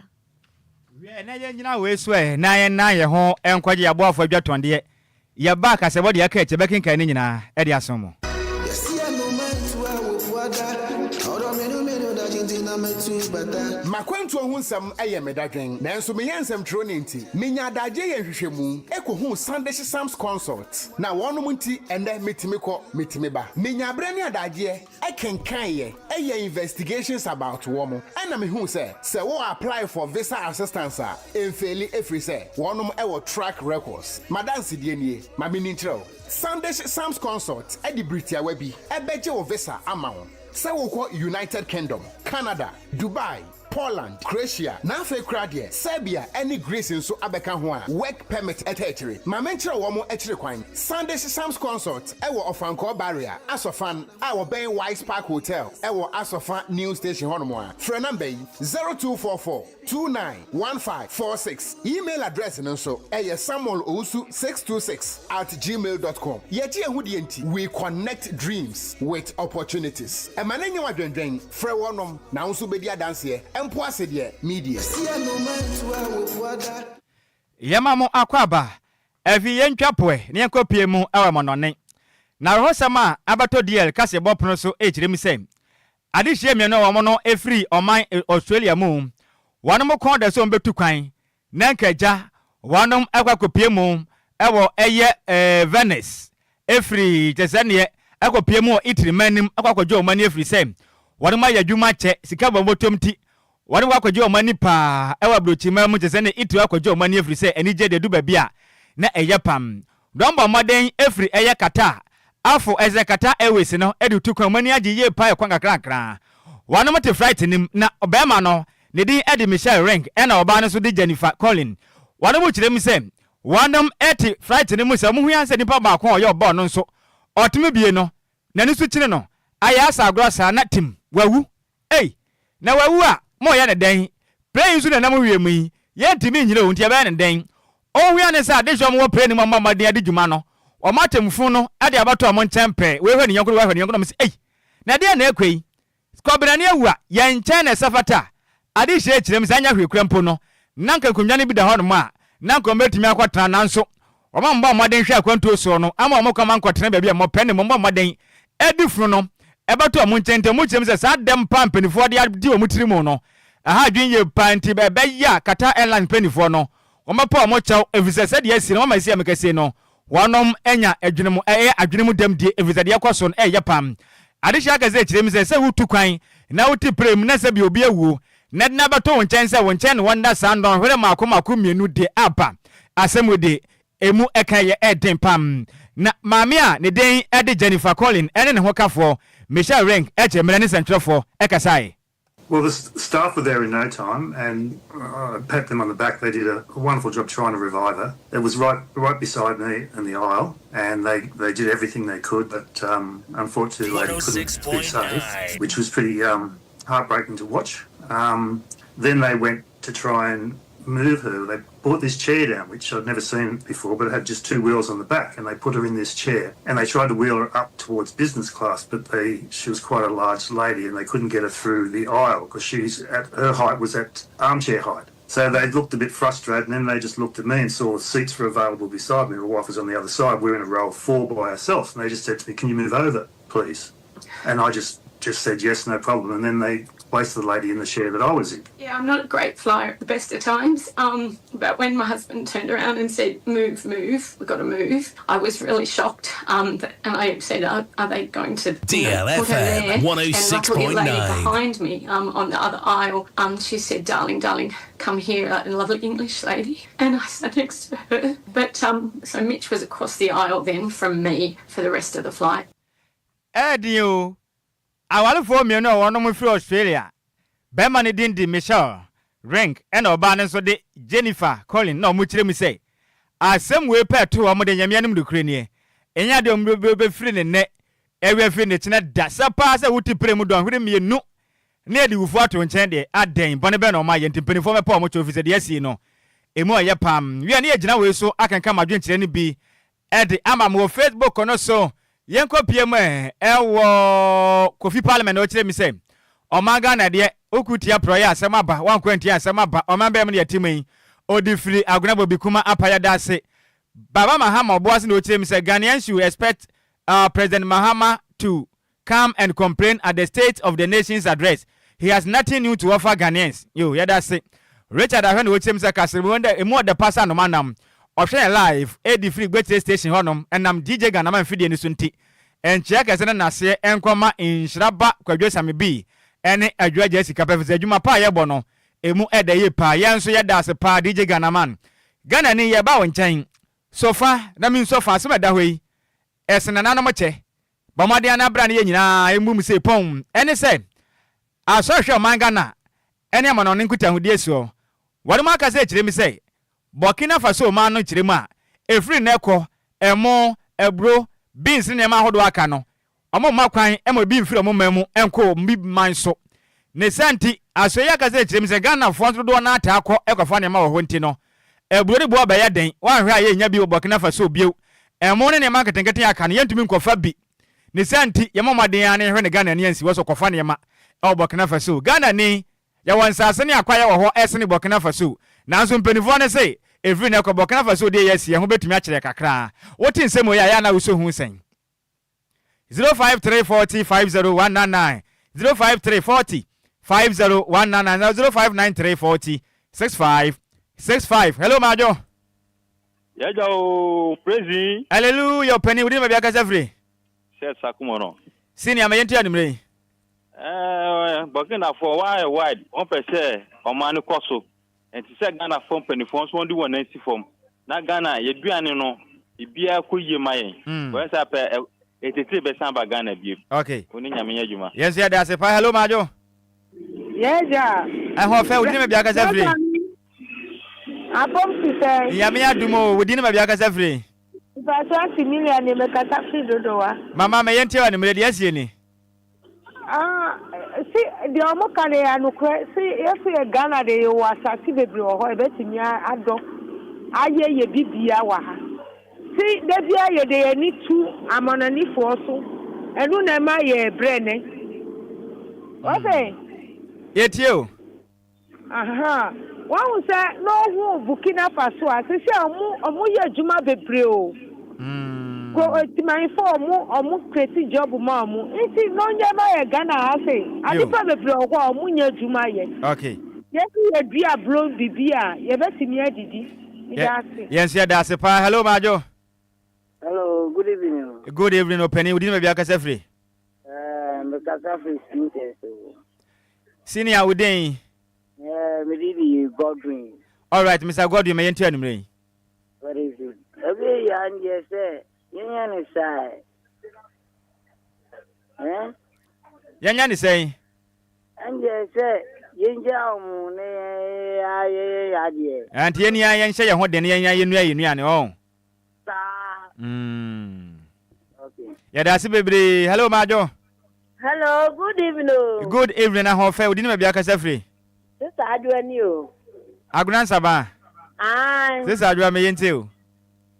Wiɛ, na yɛnnyina wei so ɛ, na yɛnnan yɛn ho nkɔgye yɛn aboafo adwatɔndeɛ. Yɛba a, kasɛbɔ deɛ aka akyi, yɛbɛkenkan ne nyinaa de asom mo. M'akwantuo ho nsɛm yɛ me dadwen, nanso meyɛ nsɛmtwerɛni nti, menya adagyeɛ yɛ nhwehwɛmu kɔhuu Sandish Sams Consult, na wɔnom nti ɛnnɛ metumi kɔ, metumi ba. Menya berɛ ne adagyeɛ kenkaeɛ, yɛɛ investigations about wɔn, ɛna mehuu sɛ, sɛ wo apply for visa assistance a, ɛmfeeli ɛfiri sɛ wɔnom wɔ track records. M'adansedie nie, ma menni nkyerɛ wo. Sandish Sams Consult de bere tiawa bi bɛgye wo visa ama wo sɛ wokɔ United Kingdom, Canada, Dubai, Poland, Croatia, na afei koraa deɛ Serbia ne Greece nso abɛka ho a work permit taa akyire. Ma menkyerɛ wɔn akyiri kwan. Sandish Sams Consult wɔ Ɔfankɔɔ Barrier, Asɔfan, a wɔbɛn Wise Park Hotel wɔ Asɔfa New Station hɔnom a. Frɛ namba yi, 0244 291546. Email address no nso ɛyɛ samuelowusu626@gmail.com. Yɛgye yɛn ho die nti, we connect dreams with opportunities. Ɛma no nyɛ w'adwendwen, frɛ wɔnom na wo nso bɛdi adanseɛ, mpo ase deɛ media. Yɛma mo akwaaba. Afei yɛntwa poɛ na yɛnkɔ pie mu wɔ mmɔnɔne. Na awerɛhosɛm a abɛtɔ DL kaseɛbɔ pono so rekyerɛ mu sɛ, Adehyeɛ mmienu a wɔn no firi ɔman Australia mu, wɔnom kɔn dɔ sɛ wɔn bɛtu kwan na nka agya wɔnom akɔ akɔpie mu wɔ ɛyɛ Venice ɛfiri kyɛ sɛ neɛ akɔpie mu wɔ Italy man nim akɔ akɔgye wɔn ani ɛfiri sɛ wɔnom ayɛ adwuma kyɛ sika bɔ bɔtɔm ti wɔnom kɔ akɔgye wɔn ani paa ɛwɔ aburokyi man mu kyɛ sɛ ne Italy akɔgye wɔn ani ɛfiri sɛ anigye deɛ du baabi a na ɛyɛ pam. Dɔm bɔ mmɔden firi ɛyɛ Qatar afo ɛsɛ Qatar Airways no de tu kwan, wɔn ani agye yie paa ɛkwan kakrankra. Wɔnom te flight no mu na ɔbarima no ne din de Michelle Ring ɛna ɔbaa no nso de Jennifer Collin. Wɔnom kyerɛ mu sɛ wɔnom te flight no mu sɛ wɔn hu ara sɛ nipa baako a ɔyɛ ɔbɔɔ no nso ɔtumi bie no n'ani so kyini no ayɛ asa agorɔ saa na tim wawu. Ei! Na wawu a, moreyɛ no dɛn? Plane yi nso na ɛnam wiem yi, yɛntumi nnyina o, nti yɛbɛyɛ no dɛn? Ohia ne sɛ adehyeɛ a wɔwɔ plane no mu a wɔmmɔ mmɔden adi dwuma no, wɔn atemmufo no de abɛto wɔn nkyɛn pɛɛ. Wei hwɛ ne yɔnko na wei ahwɛ ne yɔnko na wɔse, Ei! Na ɛdeɛn na ɛrekɔ yi? Kɔbenane awu a, yɛn nkyɛn na ɛsɛ fata. Adehyeɛ kyerɛ mu sɛ anyɛ hwee koraa mpo no, na anka nkonnwa no bi da hɔnom a na anka wɔbɛtumi akɔtena, nanso wɔammɔ mmɔden hwɛ akwantuo soɔ no ama wɔn kwan ma nkɔtena baabi a wɔpɛ na mmom bɔ mmɔden di funu no bɛto wɔn nkyɛn. Nti wɔkyerɛ mu sɛ saa dɛm pa a mpanimfoɔ de adi wɔn tiri mu no, ɛha adwene yie paa nti ɛbɛyɛ a Qatar Airlines mpanimfoɔ no wɔbɛpa wɔn kyɛw ɛfiri sɛ sɛdeɛ asi no wɔama asi a mekɛsie no Wɔnom anya adwene mu ɛyɛ adwene mu dɛmdie efisɛ deɛ ɛkɔ so no ɛyɛ pam. Adehyeɛ akɛseɛ kyerɛ mu sɛ, sɛ wotu kwan na wote prɛ mu na sɛbi obi awuo na de no abɛto wo nkyɛn sɛ wo nkyɛn na wɔnda saa nnɔnhwere mmaako mmaako mmienu de aba asɛm mu de, emu ɛka yɛ ɛden pam. Na maame a ne din de Jennifer Collin ɛne ne hokafoɔ Michelle Ring kyerɛ mmerɛ ne nsɛntwerɛfoɔ ɛkasaeɛ. Well, the staff were there in no time, and I pat them on the back. They did a, a wonderful job trying to revive her. It was right right beside me in the aisle, and they, they did everything they could, but um, unfortunately, the lady couldn't be saved, which was pretty um, heartbreaking to watch. Um, then they went to try and move her. They brought this chair down, which I'd never seen before, but it had just two wheels on the back, and they put her in this chair and they tried to wheel her up towards business class, but they she was quite a large lady and they couldn't get her through the aisle because she's at her height was at armchair height. So they looked a bit frustrated, and then they just looked at me and saw seats were available beside me. My wife was on the other side. We were in a row of four by ourselves, and they just said to me, "Can you move over, please?" And I just just said yes, no problem. And then they placed the lady in the chair that I was in. Yeah, I'm not a great flyer at the best of times. Um, but when my husband turned around and said, "Move, move, we've got to move," I was really shocked. Um, that, and I said, "Are, are they going to DLFM 106.9 behind me um, on the other aisle?" Um, she said, "Darling, darling, come here," a lovely English lady, and I sat next to her. But um, so Mitch was across the aisle then from me for the rest of the flight. Ɛyɛ den o, Awarefoɔ mmienu a wɔnom firi Australia, barima no din de Michelle Ring ɛna ɔbaa no nso de Jennifer Collin na wɔkyerɛ mu sɛ asɛm wei pɛ too wɔn de Nyame anim nokorɛ nie, ɛnyɛ adeɛ a wɔn bɛfiri ne nnɛ awia firi ne kyena da sɛ paa sɛ wote pire mu dɔnhwere mmienu ne yɛde wufoɔ ato nkyɛn deɛ adɛn bɔne bɛn na wɔn ayɛ nti mpanimfoɔ mɛpa wɔn kyɛw firi sɛ deɛ asie no ɛmu ɔyɛ pam wia ne yɛgyina wei so akenka m'adwenkyerɛ no bi de ama me wɔ Facebook no so. Yɛnkɔ pie mu ɛ, ɛwɔ Kofi Parliament na ɔkyerɛ mi sɛ ɔman Ghana deɛ woku tia porɔeɛ a asɛm aba, woanko antia asɛm aba, ɔman bɛn mu na yɛte mu yi? Ɔde firi Agona Bobi Kuma apa yɛda ase. Baba Mahama Ɔboase na ɔkyerɛ mi sɛ Ghanaians should expect uh, President Mahama to come and complain at the State of the Nation's address. He has nothing new to offer Ghanaians. Yo, yɛda ase. Richard ahwɛ na ɔkyerɛ mu sɛ kasere mu dɛ emu ɔdɛ pa sɛ anoma nam. Ɔhwɛ yɛn live edi firi Gbekyire station hɔnom ɛnam DJ Ghanama mfidie no so nti. Nkyea kɛse ne naseɛ nkɔma Nhyira ba Kwadwo Same B ɛne Adwoa Jessica pɛ fisɛ adwuma pa a yɛbɔ no emu ɛdɛ yie paa. Yɛn nso yɛda ase paa DJ Ghanaman. Ghanani yɛba wo nkyɛn. Sofa na minsɔ fa asɛm a ɛda hɔ yi ɛsen nananom kyɛ. Bɔ mmɔden ara na bra na yɛn nyinaa mmu mu sei pɔn. Ɛne sɛ, Asɔre hwɛ ɔman Ghana ne amanɔne nkutahodie soɔ. Wɔnom akasa akyerɛ mi sɛ, Burkina Faso man no kyerɛ mu a, ɛfiri nnɛ kɔ, ɛmo, aburo, beans ne nneɛma ahodoɔ aka no, Wɔmma kwan ma obi mfiri wɔn man mu nkɔ obi man so. Ne saa nti, asoɛe yi akasa akyerɛ mu sɛ Ghanafoɔ nso dodoɔ no ara taa kɔ kɔfa nneɛma wɔ hɔ nti no, aburo no boɔ bɛyɛ den. Woanhwɛ a yɛrennya bi wɔ Burkina Faso bio. Ɛmo ne nneɛma nketenkete a aka no, yɛntumi nkɔfa bi. Ne saa nti, yɛmmɔ mmɔden ara na yɛnhwɛ no Ghanani ansi hɔ sɛ ɔkɔfa nneɛma wɔ Burkina Faso. Ghanani, yɛwɔ nsase ne akwaeɛ wɔ hɔ sene Burkina Faso. Nanso mpanimfoɔ no se, ɛfiri nnɛ kɔ, Burkina Faso deɛ yɛasi, ɛho bɛtumi akyerɛ kakra. Wote nsɛm wei a, ɛyɛ a na wosɔ hu sɛn? 053 40 50 199 053 40 50 199 0593 40 65 65 Hello Majo. Yɛgya o praise. Hallelujah ɔpanin wodi ne baabi akasa firi. Sɛ sakumɔ no. Senior ma yɛnti anumere yi. Ɛɛ Burkinafoɔ wɔayɛ wide wɔn pɛ sɛ ɔman no kɔ so. Ɛnte sɛ Ghanafoɔ mpaninfoɔ nso wɔn de wɔn nan si fam na Ghana yɛduane no biribiara kɔ yie ma yɛn. Wɔyɛ saa pɛ ɛtetee bɛsan aba Ghana bio. Okay. Wo ne Nyame nyɛ adwuma. Yɛn nso yɛda ase paa. Hello Madwo. Yɛn agya. Ɛhɔ fɛ, wo din ne baabi akasa firi? Apom te sɛn? Nyame adom o, wo din ne baabi akasa firi? Mpakyɛ Auntie Milia nie, mekasa firi Dodowa. Mama, mɛyɛ ntie wɔ anummerɛ, deɛ asie ni? Ah, si deɛ ɔmo ka no yɛ nokorɛ si yɛso yɛ Ghana deɛ yɛwɔ asase bebree wɔ hɔ yɛbɛtumi adɔ ayɛ yɛ bibia wɔ ha si da bia yɛde yɛn ani tu amanɔnifoɔ so ɛno na ɛma yɛ brɛ nɛ wɔsɛ. Yɛtie o. Ahaa wahu sɛ na ɔhu Burkina Faso a sisi a ɔmo ɔmo yɛ adwuma bebree o. Ko timanfo ɔmo ɔmo create job ma ɔmo nti na ɔnyɛ ma yɛ Ghana ha sei adepa bebree wɔ hɔ a ɔmo nyɛ adwuma yɛ. Okay. Yɛn nso yɛ dua aburo bibi a yɛbɛtumi adidi. Meda ase. Yɛn nso yɛda ase paa. Hello Maadwo. Hello, good evening. Good evening, Opani. Wodi ne baabi akasa firi? Eh, mekasa firi Spinters o. Senior, wo din? Eh, me din de Godwin. All right, Mr. Godwin, ma yɛntu anummerɛ yi. Very good. Ebi yɛ andeɛ sɛ yɛnyɛ ne saa. Eh? Yɛnyɛ ne sɛn? Ɛndeɛ sɛ yɛngyaa wɔn na yɛayɛ yɛn adeɛ. Nti yɛn nyinaa yɛnhyɛ yɛn ho den na yɛn nyinaa yɛnnua yɛn nnuane ɔn. Saa. Mm. Okay. Yɛda ase bebree. Hello Maadwo. Hello, good evening o. Good evening ahoɔfɛ. Wodi ne baabi akasa firi? Sista Adwoa ni o. Agona Nsaba. Ae. Sista Adwoa meyɛ ntie o.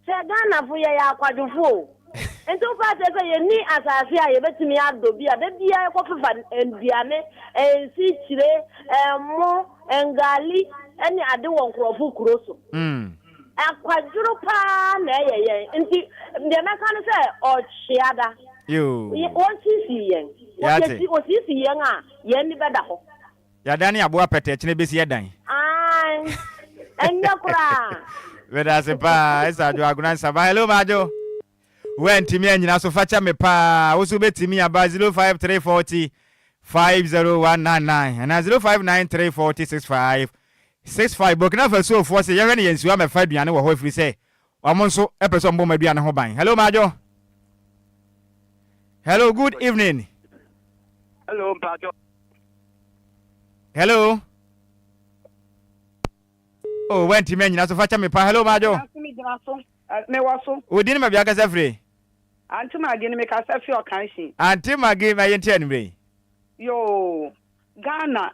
Sɛ Ghanafo yɛyɛ akwadwofo o. Nti wofa akyerɛ sɛ yɛnni asase a yɛbɛtumi adɔ bi a da biara yɛkɔfefa nnuane, nsikyire, ɛmo, ngali ne ade wɔ nkurɔfo kuro so. Akwadworo paa na ɛyɛ yɛn. Nti deɛ mɛka ne sɛ ɔkyea da. Wɔnsisi yɛn. Wɔsisi yɛn a yɛn ani bɛda hɔ. Yɛadane aboa pɛtɛɛ kyena bɛsi ɛdan. Ae, ɛnyɛ koraa. Meda ase paa, Esther Adwo Agona Nsaba. Hello, Madwo. Woantumi anyina so fakyɛ me paa. Wo so wobɛtumi aba 05340 50199 anaa 0593 40 65 65. Burkina Fasofoɔ se yɛhwɛ no yɛn nsiwa mɛfa aduane wɔ hɔ ɛfiri sɛ wɔn nso pɛ sɛ wɔbɔ wɔn aduane ho ban. Hello, Madwo. Hello, good evening. Hello, Mpacho. Hello. Oh, wantumi anyina so fakyɛ me pa. Hello, Majo. Mewɔ so. Wo din ma bia kasa firi? Auntie Maggie ni me kasa fi Ɔkanhyi. Auntie Maggie ma yɛnti anumere yi. Yoo, Ghana,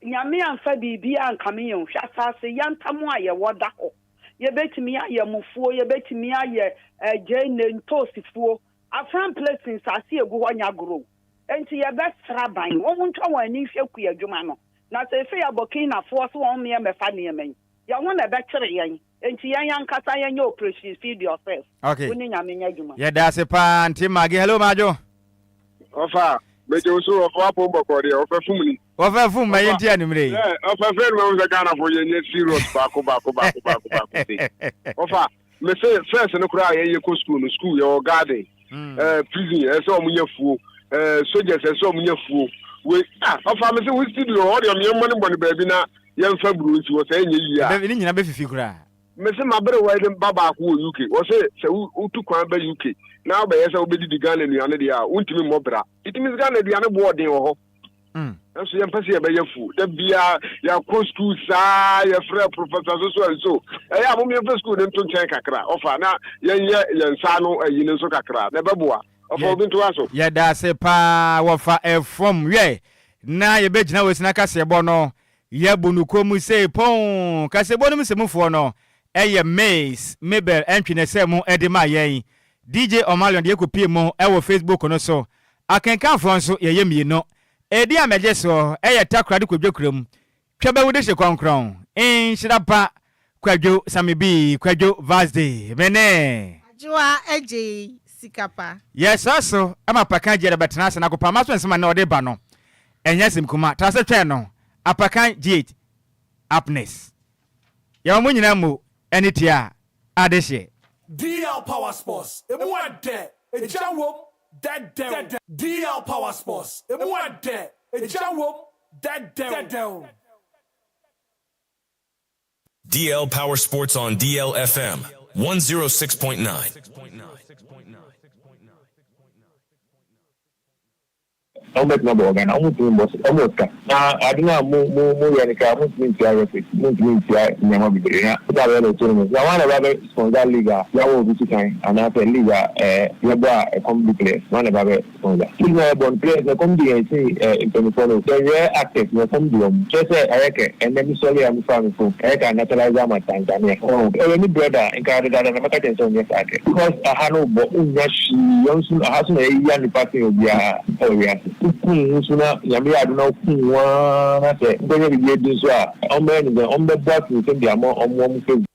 Nyame amfa biribiara ankame yɛn o, hwɛ asaase yantam a yɛwɔ da hɔ. Yɛbɛtumi ayɛ mofuo, yɛbɛtumi ayɛ eh, gyeene, ntoosi fuo. Afran place nsaase egu hɔ nyɛ agorɔ o. Enti yɛbɛsrɛ aban, wɔn ntwa wɔn ani nhwɛ kuadwuma no. Na seesei Abɔkinafoɔ se wɔn mmeɛ mmɛfa nneɛma yi. Yɛn ho na ɛbɛkyere yɛn. Enti yɛn ankasa yɛnyɛ operation feed yourself. Okay. Wo ne Nyame nyɛ adwuma. Yɛda ase paa Auntie Maggie. Hello Madwo. Ɔfa, megye wo so ɔfa w'apom bɔkɔɔ deɛ, ɔfa fum ni. Wɔfa fum ma yɛnti anwummerɛ yi. Ɔfa fɛ no mahu sɛ Ghanafoɔ yɛnyɛ serious baako baako baako baako baako sei. Ɔfa me se first no koraa yɛyɛ kɔ school no school yɛwɔ garden mm. eh, prison ɛsɛ ɔmo nya fuo eh, soldiers ɛsɛ ɔmo nya fuo wei ah ɔfa me se wo studio hɔ deɛ ɔmo yɛn mmɔ ne bɔ ne baabi na yɛmfa buro nsi hɔ sɛ ɛnyɛ yie a. Ne nyina bɛfifi koraa. Mese m'aberewa yi ne ba baako wɔ UK, ɔse sɛ wotu kwan ba UK na wobɛyɛ sɛ wobɛdidi Ghana nnuane deɛ a, wontumi mmɔ bra. It means Ghana aduane boɔ ɔden wɔ hɔ. Nanso yɛmpɛ sɛ yɛbɛyɛ fuo. Da biara yɛakɔ sukuu saa, yɛfrɛ professor so so and so. Ɛyɛ a mom yɛmfa sukuu no nto nkyɛn kakra, ɔfa na yɛnyɛ yɛn nsa ano ayi no nso kakra, na ɛbɛboa. Ɔfa obi ntoa so. Yɛda ase paa wɔfa ɛfam wiɛ na yɛbɛgyina wɔ sina kaseɛbɔ no Yɛbu no komm sei pɔnn. Kaseɛbɔ no mu sɛmufoɔ no yɛ Miss Mabel Antwi na ɛsɛɛ mu de maa yɛn. DJ Omalion deɛ kɔpie mu wɔ Facebook no so. Akenkanfoɔ nso yɛyɛ mmienu. Edin a mɛgye soɔ yɛ Takoradi Kwadwo Kurom. Twabawude Hye Kɔnkrɔn. Nhyira Pa Kwadwo Sami B Kwadwo Vasday. Me ne. Adwoa Adjei Sika Pa. Yɛsrɛ so ma Apakan Gye rebɛtena ase na Agoprama so nsɛm a nnɛ ɔde reba no Ɛnyɛ asɛm kuma. Tra ase twɛn no. Apakan G8 up next. Yɛma mo nyinaa mmo ɛne tia adehyeɛ. DL Power Sports, emu ɛdɛ, egya wom, dɛdɛw. DL Power Sports, emu ɛdɛ, egya wom, dɛdɛw. DL Power Sports on DL FM 106.9. Na wɔbɛtumi abɔ wɔ Ghana, wɔntumi mbɔ so, wɔwɔ sika. Na ade no a mo mo moyɛ no koraa, montumi ntua referees, montumi ntua nneɛma bebree. Na sika bɛyɛ no tournament. Na hwan na ɔba bɛ sponsor league a yɛawɔ obi so kan anaasɛ league a ɛɛ yɛbɔ a ɛkɔm de players? Hwan na ɛba bɛ sponsor? League no a yɛbɔ no, players no ɛkɔm de yɛn sen ɛɛ mpanyinfoɔ no. The rare actors no ɛkɔm de wɔn. Kyerɛ sɛ ɛyɛ kɛ ɛnnɛ me sɔre a mefaa me phone ɛyɛ kɛ a naturalize ama Tanzania. Ɔho ɛyɛ me brother a nka dedaada na mɛka kyerɛ no sɛ ɔnyɛ saa kɛ. Because aha no bɔ wonnya hwee yɛn nso aha so na yɛyia nnipa sen obiara ɛwɔ wiase. Wokum wo so na Nyame yɛ adom na wokum wo ara na sɛ wobɛnya biribi adi nso a ɔmbɛyɛ no dɛn ɔmbɛbɔ ato nsam de ama ɔmo ɔmo favour.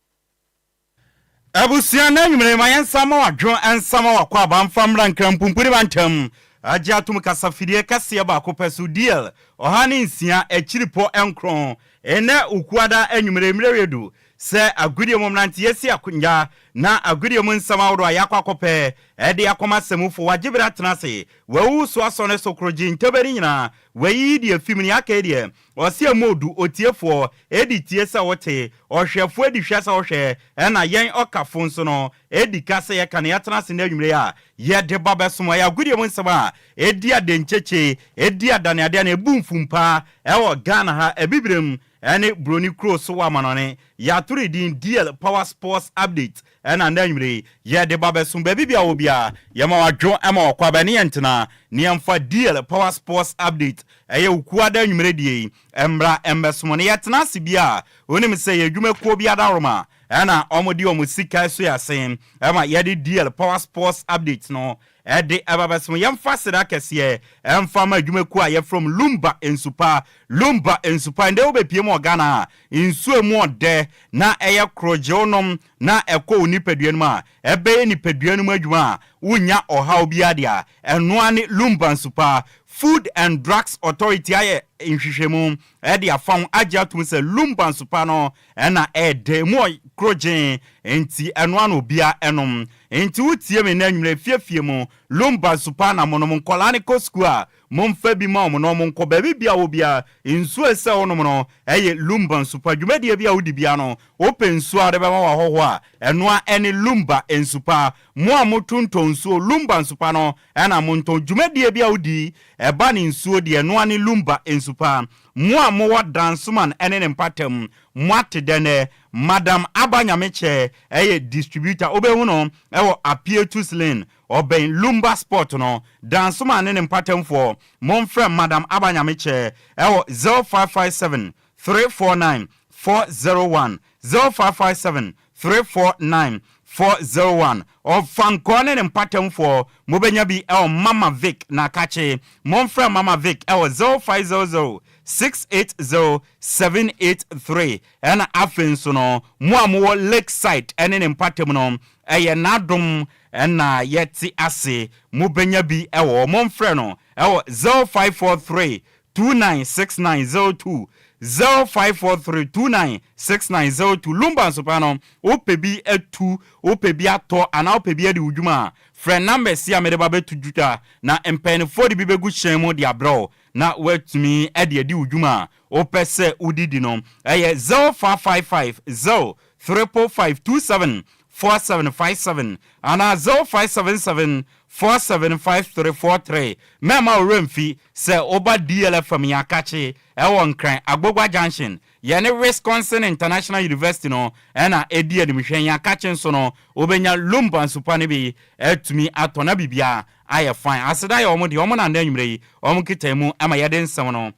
Abusua nnɛ anwummere yi ma yɛnsan ma wadwo nsa ma wakɔ aba mfa mmra Nkran-Mpumpuni mantam agye atom kasafidie kɛseɛ baako pɛ so DL 106 akyiripɔ nkron nnɛ Ukuada anwummere mmerɛ redu sɛ agodie mu mmeranteɛ si akonnwa na agodie mu nsɛm ahodoɔ a yɛakɔ akɔpɛ de akɔma samufo wagye berɛ atena ase wawu so asɔ ne so korogye ntɛbɛ no nyinaa wayiyi deɛ afi mu nea aka yi deɛ Ɔse ɛmu odu, otiefoɔ edi tie sɛ wote, ɔhwɛfoɔ edi hwɛ sɛ wohwɛ, ɛna yɛn ɔkafo nso no edi ka sɛ yɛka na yɛatena ase nnɛ anwummere yi a yɛde ba bɛsom. Ɛyɛ agodie mu nsɛm a edi adenkyekye, edi adaneadeɛ na ebu mfumpa ɛwɔ Ghana ha, Abibirem ɛne Broni kuro so wɔ amanɔne. Yɛato ne din DL Power Sports Update ɛna nnɛ anwummere yi yɛde ba bɛsom. Baabi biara wɔ biara yɛma wadwo ma wakɔ aba ɛne yɛn ntena na yɛmfa DL Power Sports Update Ɛyɛ Okuada anwummere deɛ yi, mmra mmɛsom no. Yɛtena ase bi a, wonim sɛ yɛn adwumakuo bi adaworoma na wɔde wɔn sika so yɛn ase ma yɛde DL Power Sports Update no de ba bɛsom. Yɛmfa aseda kɛseɛ mfa ma adwumakuo a yɛfrɛ wɔn Lumba Nsupa. Lumba Nsupa, ɛndɛ wobɛpue mu wɔ Ghana a, nsuo a ɛmu ɔdɛ na ɛyɛ korogye wonom na ɛkɔ wo nipadua no mu a, ɛbɛyɛ nipadua no mu adwuma a wonnya ɔhaw biara deɛ a, ɛno ara ne Lumba Nsupa. Food and Drugs Authority ayɛ nhwehwɛmu de afa ho agye atom sɛ Lumba nsupa no na ɛyɛ dɛ, emu korogyen, enti ɛno ara na obiara nom. Enti wotie me nnɛ anwummerɛ, fie fie mu, Lumba nsupa na monom. Nkwadaa no kɔ sukuu a, momfa bi ma wɔn na wɔnkɔ. Baabi biara wɔ biara, nsuo a ɛsɛ sɛ wonom no yɛ Lumba nsupa. Dwumadie bi a wodi biara no, wopɛ nsuo a wode bɛma w'ahɔhoɔ a, ɛno ara ne Lumba nsupa. Mo a motontɔn nsuo, Lumba nsupa no na montɔn. Dwumadie bi a wodi, ɛba ne nsuo deɛ, ɛno ara ne Lumba nsupa. Mo a mowɔ Dansoman ne ne mpatam, moate dɛ nnɛ? Madam Aba Nyamekyɛ yɛ distributor, wobɛhu no wɔ Apietus Lane, ɔbɛn Lumba Spot no. Dansoman ne ne mpatamfoɔ, momfrɛ Madam Aba Nyamekyɛ wɔ 0557 349 401, 0557 349 401. Ɔfankɔɔ ne ne mpatamfoɔ, mobɛnya bi wɔ Mama Vic Nakakye. Momfrɛ Mama Vic wɔ 0500 680 783. Ɛna afei nso no, mo a mowɔ Lakeside ne ne mpatam no, ɛyɛ n'adom na yɛte ase. Mobɛnya bi wɔ hɔ. Momfrɛ no wɔ 0543. 296902, 0543 296902. Lumba nsopa no, wopɛ bi atu, wopɛ bi atɔ anaa wopɛ bi adi wo dwuma a, frɛ numbers yi a mede ba bɛto dwa na mpanyinfoɔ de bi bɛgu hyɛn mu de abrɛ wo na woatumi de adi wo dwuma a wopɛ sɛ wode di no. Ɛyɛ 0555 0 555 27 4757 anaa 0577 475343. Mɛmma wo werɛ mfi sɛ woba DLFM yɛn akakye ɛwɔ Nkran, Agbogba Junction. Yɛne Wisconsin International University no na ɛdi animhwɛ. Yɛn akakye nso no, wobɛnya Lumba nsupa no bi atumi atɔ na biribiara ayɛ fine. Aseda yɛ wɔn deɛ, wɔn na nnɛ anwummerɛ yi wɔn nkitae mu ma yɛde nsɛm no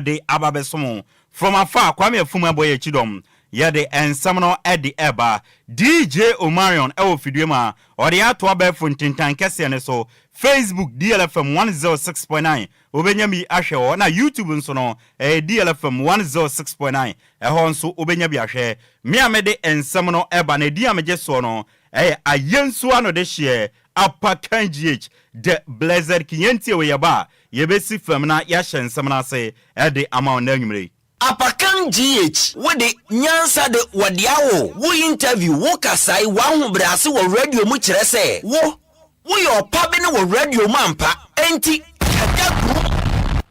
de aba bɛsom wo. From afar, Kwame Afum abɔ yɛn akyi dɔm. Yɛde nsɛm no de ɛba. DJ Omarion wɔ fidua mu a ɔde ato abɛɛfo ntentan kɛseɛ no so. Facebook, DLFM 106.9, wobɛnya bi ahwɛ hɔ. Na YouTube nso no, ɛyɛ DLFM 106.9, ɛhɔ nso wobɛnya bi ahwɛ. Me a mede nsɛm no ɛba no, edin a megye soɔ no, ɛyɛ Ayensu Anodehyeɛ Apakan GH, The Blessed King. Yɛntie wei, yɛba a, yɛbɛsi fam na yɛahyɛ nsɛm no ase de ama wo nnɛ anwummerɛ yi. Apakan GH, Wo de, nyansa de, wɔde awo wo interview, wo kasae, w'ahobrɛase wɔ radio mu kyerɛ sɛ wo, woyɛ ɔpabene wɔ radio mu ampa, enti kagya gum.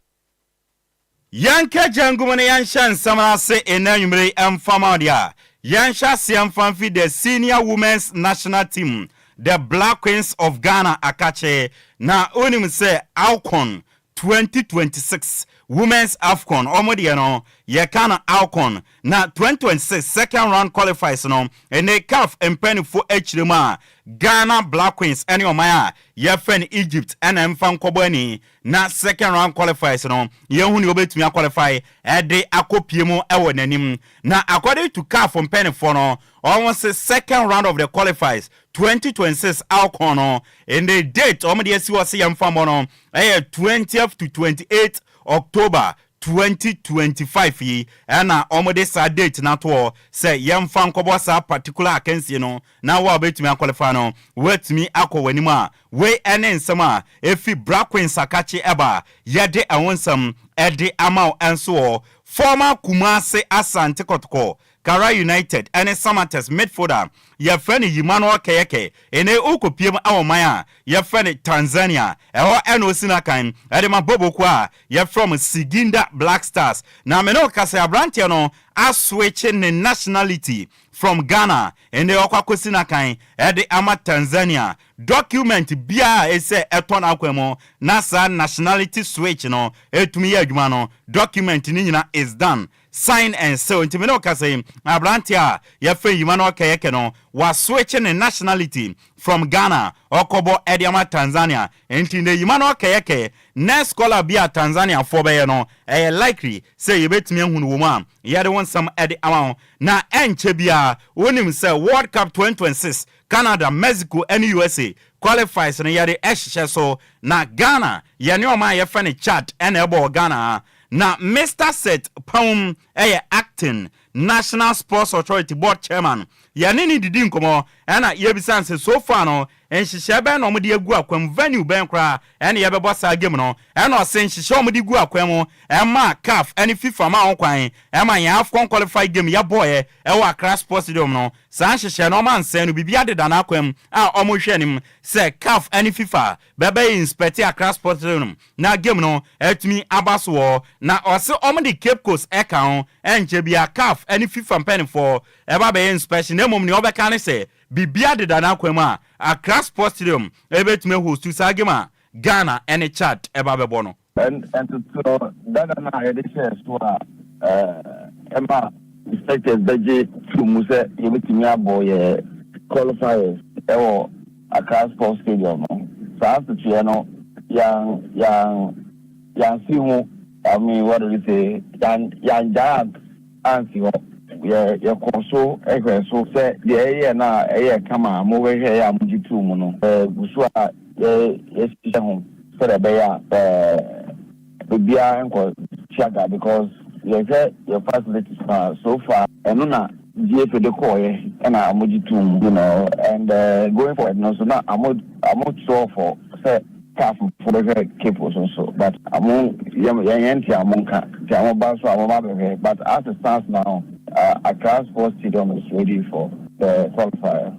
Yɛnka gya ngu mu na yɛnhyɛ nsɛm no ase nnɛ anwummerɛ yi mfa ma wo deɛ a, yɛnhyɛ aseɛ mfa mfi the Senior Women's National Team, the Black Queens of Ghana akakye. Na wonim sɛ AWCON 2026 Women's AFCON, wɔn deɛ no yɛka no AWCON, na 2026 second round qualifies no, ɛnɛ CAF mpanimfoɔ akyire mu a Ghana Black Queens ne ɔman a yɛfrɛ no Egypt ɛna ɛmfa nkɔbɔ ani na second round qualifiers no yɛhu nea obetumi aqualify ɛde akɔpie mu ɛwɔ n'anim. Na according to CAF mpanimfoɔ no, wɔn se second round of the qualifiers 2026 AWCON no, in the date wɔn de asi hɔ sɛ yɛmfa mmɔ no ɛyɛ 20th to 28 October 2025 yi, ɛna wɔn de saa date no ato hɔ sɛ yɛmfa nkɔbɔ saa particular akansie no, na wo a wobɛtumi aqualify no woatumi akɔ w'anim. A wei ɛne nsɛm a ɛfi Black Queens akakye ɛba, yɛde ɛho nsɛm ɛde ama wo. Ɛnso wɔ former Kumase Asante Kɔtɔkɔ, Karela United ɛne Samartex midfielder yɛfrɛ no Emmanuel Keyekeh, ɛnɛ wokɔpiem ɛwɔ man a yɛfrɛ no Tanzania. Ɛhɔ ɛna osi n'akan ɛde ma boboko a yɛfrɛ mo Singida Black Stars. Na mene wo kasa, aberanteɛ no aswitch ne nationality from Ghana, ɛnɛ ɔkɔ akɔsi n'akan ɛde ama Tanzania. Document biara ɛsɛ ɛtɔ n'akwan mu na saa nationality switch no ɛtumi yɛ adwuma no, document ne nyina is done, sign and seal. Nti mene wo kasa yi, aberanteɛ a yɛfrɛ Emmanuel Keyekeh no waswitch ne nationality from Ghana, ɔkɔbɔ ɛde ama Tanzania. Nti ne Emmanuel Keyekeh next scholar bi a Tanzaniafoɔ bɛyɛ no, ɛyɛ likely sɛ yɛbɛtumi ahu no wɔ mu a yɛde wo nsɛm ɛde ama wo. Na ɛnkyɛ biara, wonim sɛ World Cup 2026 Canada, Mexico ɛne USA qualifiers no yɛde ɛhyehyɛ so, na Ghana yɛne ɔma a yɛfrɛ no Chad ɛna ɛbɔ wɔ Ghana ha. Na Mr Seth Pam ɛyɛ acting National Sports Authority board chairman, yɛne ne didi nkɔmmɔ ɛna yɛbisa sɛ so far no nhyehyɛ bɛn na wɔde agu akwan mu, venue bɛn koraa ɛne yɛbɛbɔ saa game no. Ɛna ɔsɛ nhyehyɛ wɔde gu akwan mu ɛma CAF ɛne FIFA ma ho kwan ɛma yɛn AFCON qualified game yɛbɔɔyɛ ɛwɔ Accra Sports Stadium no, saa nhyehyɛ no ɔma nsɛn no biribi adeda n'akwan mu a ɔmo anim sɛ CAF ɛne FIFA bɛbɛyɛ inspect Accra Sports Stadium na game no ɛtumi aba so wɔ. Na ɔsɛ ɔmo de Cape Coast ɛka ho. Ɛnkyɛ bia CAF ɛne FIFA mpanyinfoɔ ɛba bɛyɛ inspection, na mmom nea ɔbɛka ne sɛ biribi adeda n'akwan mu a Accra Sports Stadium ɛbɛtumi ahost saa game a Ghana ɛne Chad ɛba bɛbɔ no. Ntoto dada no a yɛde hyɛɛ so a ɛma inspectors bɛgye to mu sɛ yɛbɛtumi abɔ yɛ qualifiers ɛwɔ Accra Sports Stadium no, saa ntotoeɛ no yan yan yansi ho, I mean, what do you say, yan yangyaa ansi hɔ. Yɛ yɛkɔ so ɛhwɛ so sɛ deɛ ɛyɛ no a ɛyɛ kama a mobɛhwɛ yɛ a mogye too mu no, gu so a yɛ yɛhyehyɛ ho sɛdeɛ ɛbɛyɛ a biribiara nkɔ tiaga, because yɛhwɛ yɛ facilities na so far ɛno na GFA de kɔɔyɛ ɛna ɔmo gye too mu and going forward no so na ɔmo twerɛ for sɛ CAF fo bɛhwɛ Cape so nso but ɔmo yɛn yɛn nte a ɔmo nka nti a ɔmo ba nso a ɔmo ba bɛhwɛ but as it stands now Accra Sports Stadium is ready for the qualifier.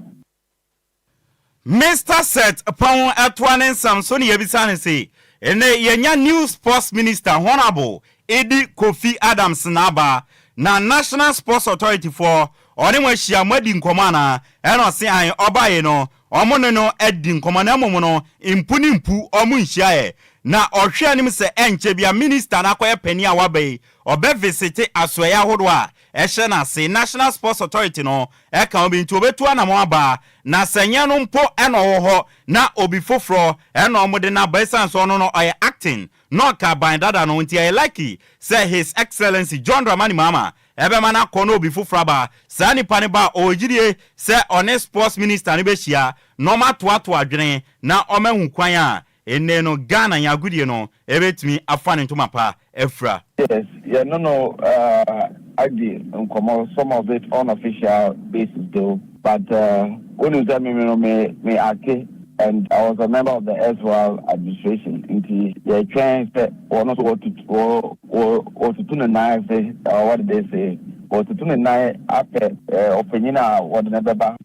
Mister Seth Pɔn toa ne nsɛm so na yɛbisa no se, Nnɛ yɛanya new Sports Minister Honourable Eddy Kofi Adams n'aba, na National Sports Authority foɔ ɔne mo ahyia moadi nkɔmmɔ anaa? Ɛna ɔse ae, ɔbaeɛ no ɔmo ne no adi nkɔmmɔ na mmom no mpu ne mpu ɔmo nhyiaeɛ. Na ɔhwɛ anim sɛ ɛnkyɛ bia Minister no akɔyɛ panin a waba yi ɔbɛ visite asoɛeɛ ahodoɔ a ɛhyɛ n'ase, National Sports Authority no ka ho bi nti ɔbɛtu anamɔn aba, na sɛ nyɛ no mpo na ɔwɔ hɔ na obi foforɔ na wɔde no aba ɛsiane sɛ ɔno no ɔyɛ acting na ɔka aban dada no ho nti ɛyɛ likely sɛ His Excellency John Dramani Mahama ɛbɛma no akɔ na obi foforɔ aba. Saa nipa no ba a ɔwɔ gyidie sɛ ɔne Sports Minister no bɛhyia na wɔatoatoa adwene na wɔahu kwan a Enne no Ghana yɛn agodie no ɛbɛtumi afa ne ntoma pa afira. Yes, yɛne no adi nkɔmmɔ, some of it on official basis though, but wonim sɛ me no me me acte and I was a member of the erstwhile administration nti yɛtwɛn sɛ wɔn nso wɔtutu wɔ wɔ wɔtutu ne nan ase or what did they say wɔtutu ne nan apɛ ɔpanyin a wɔde no bɛba.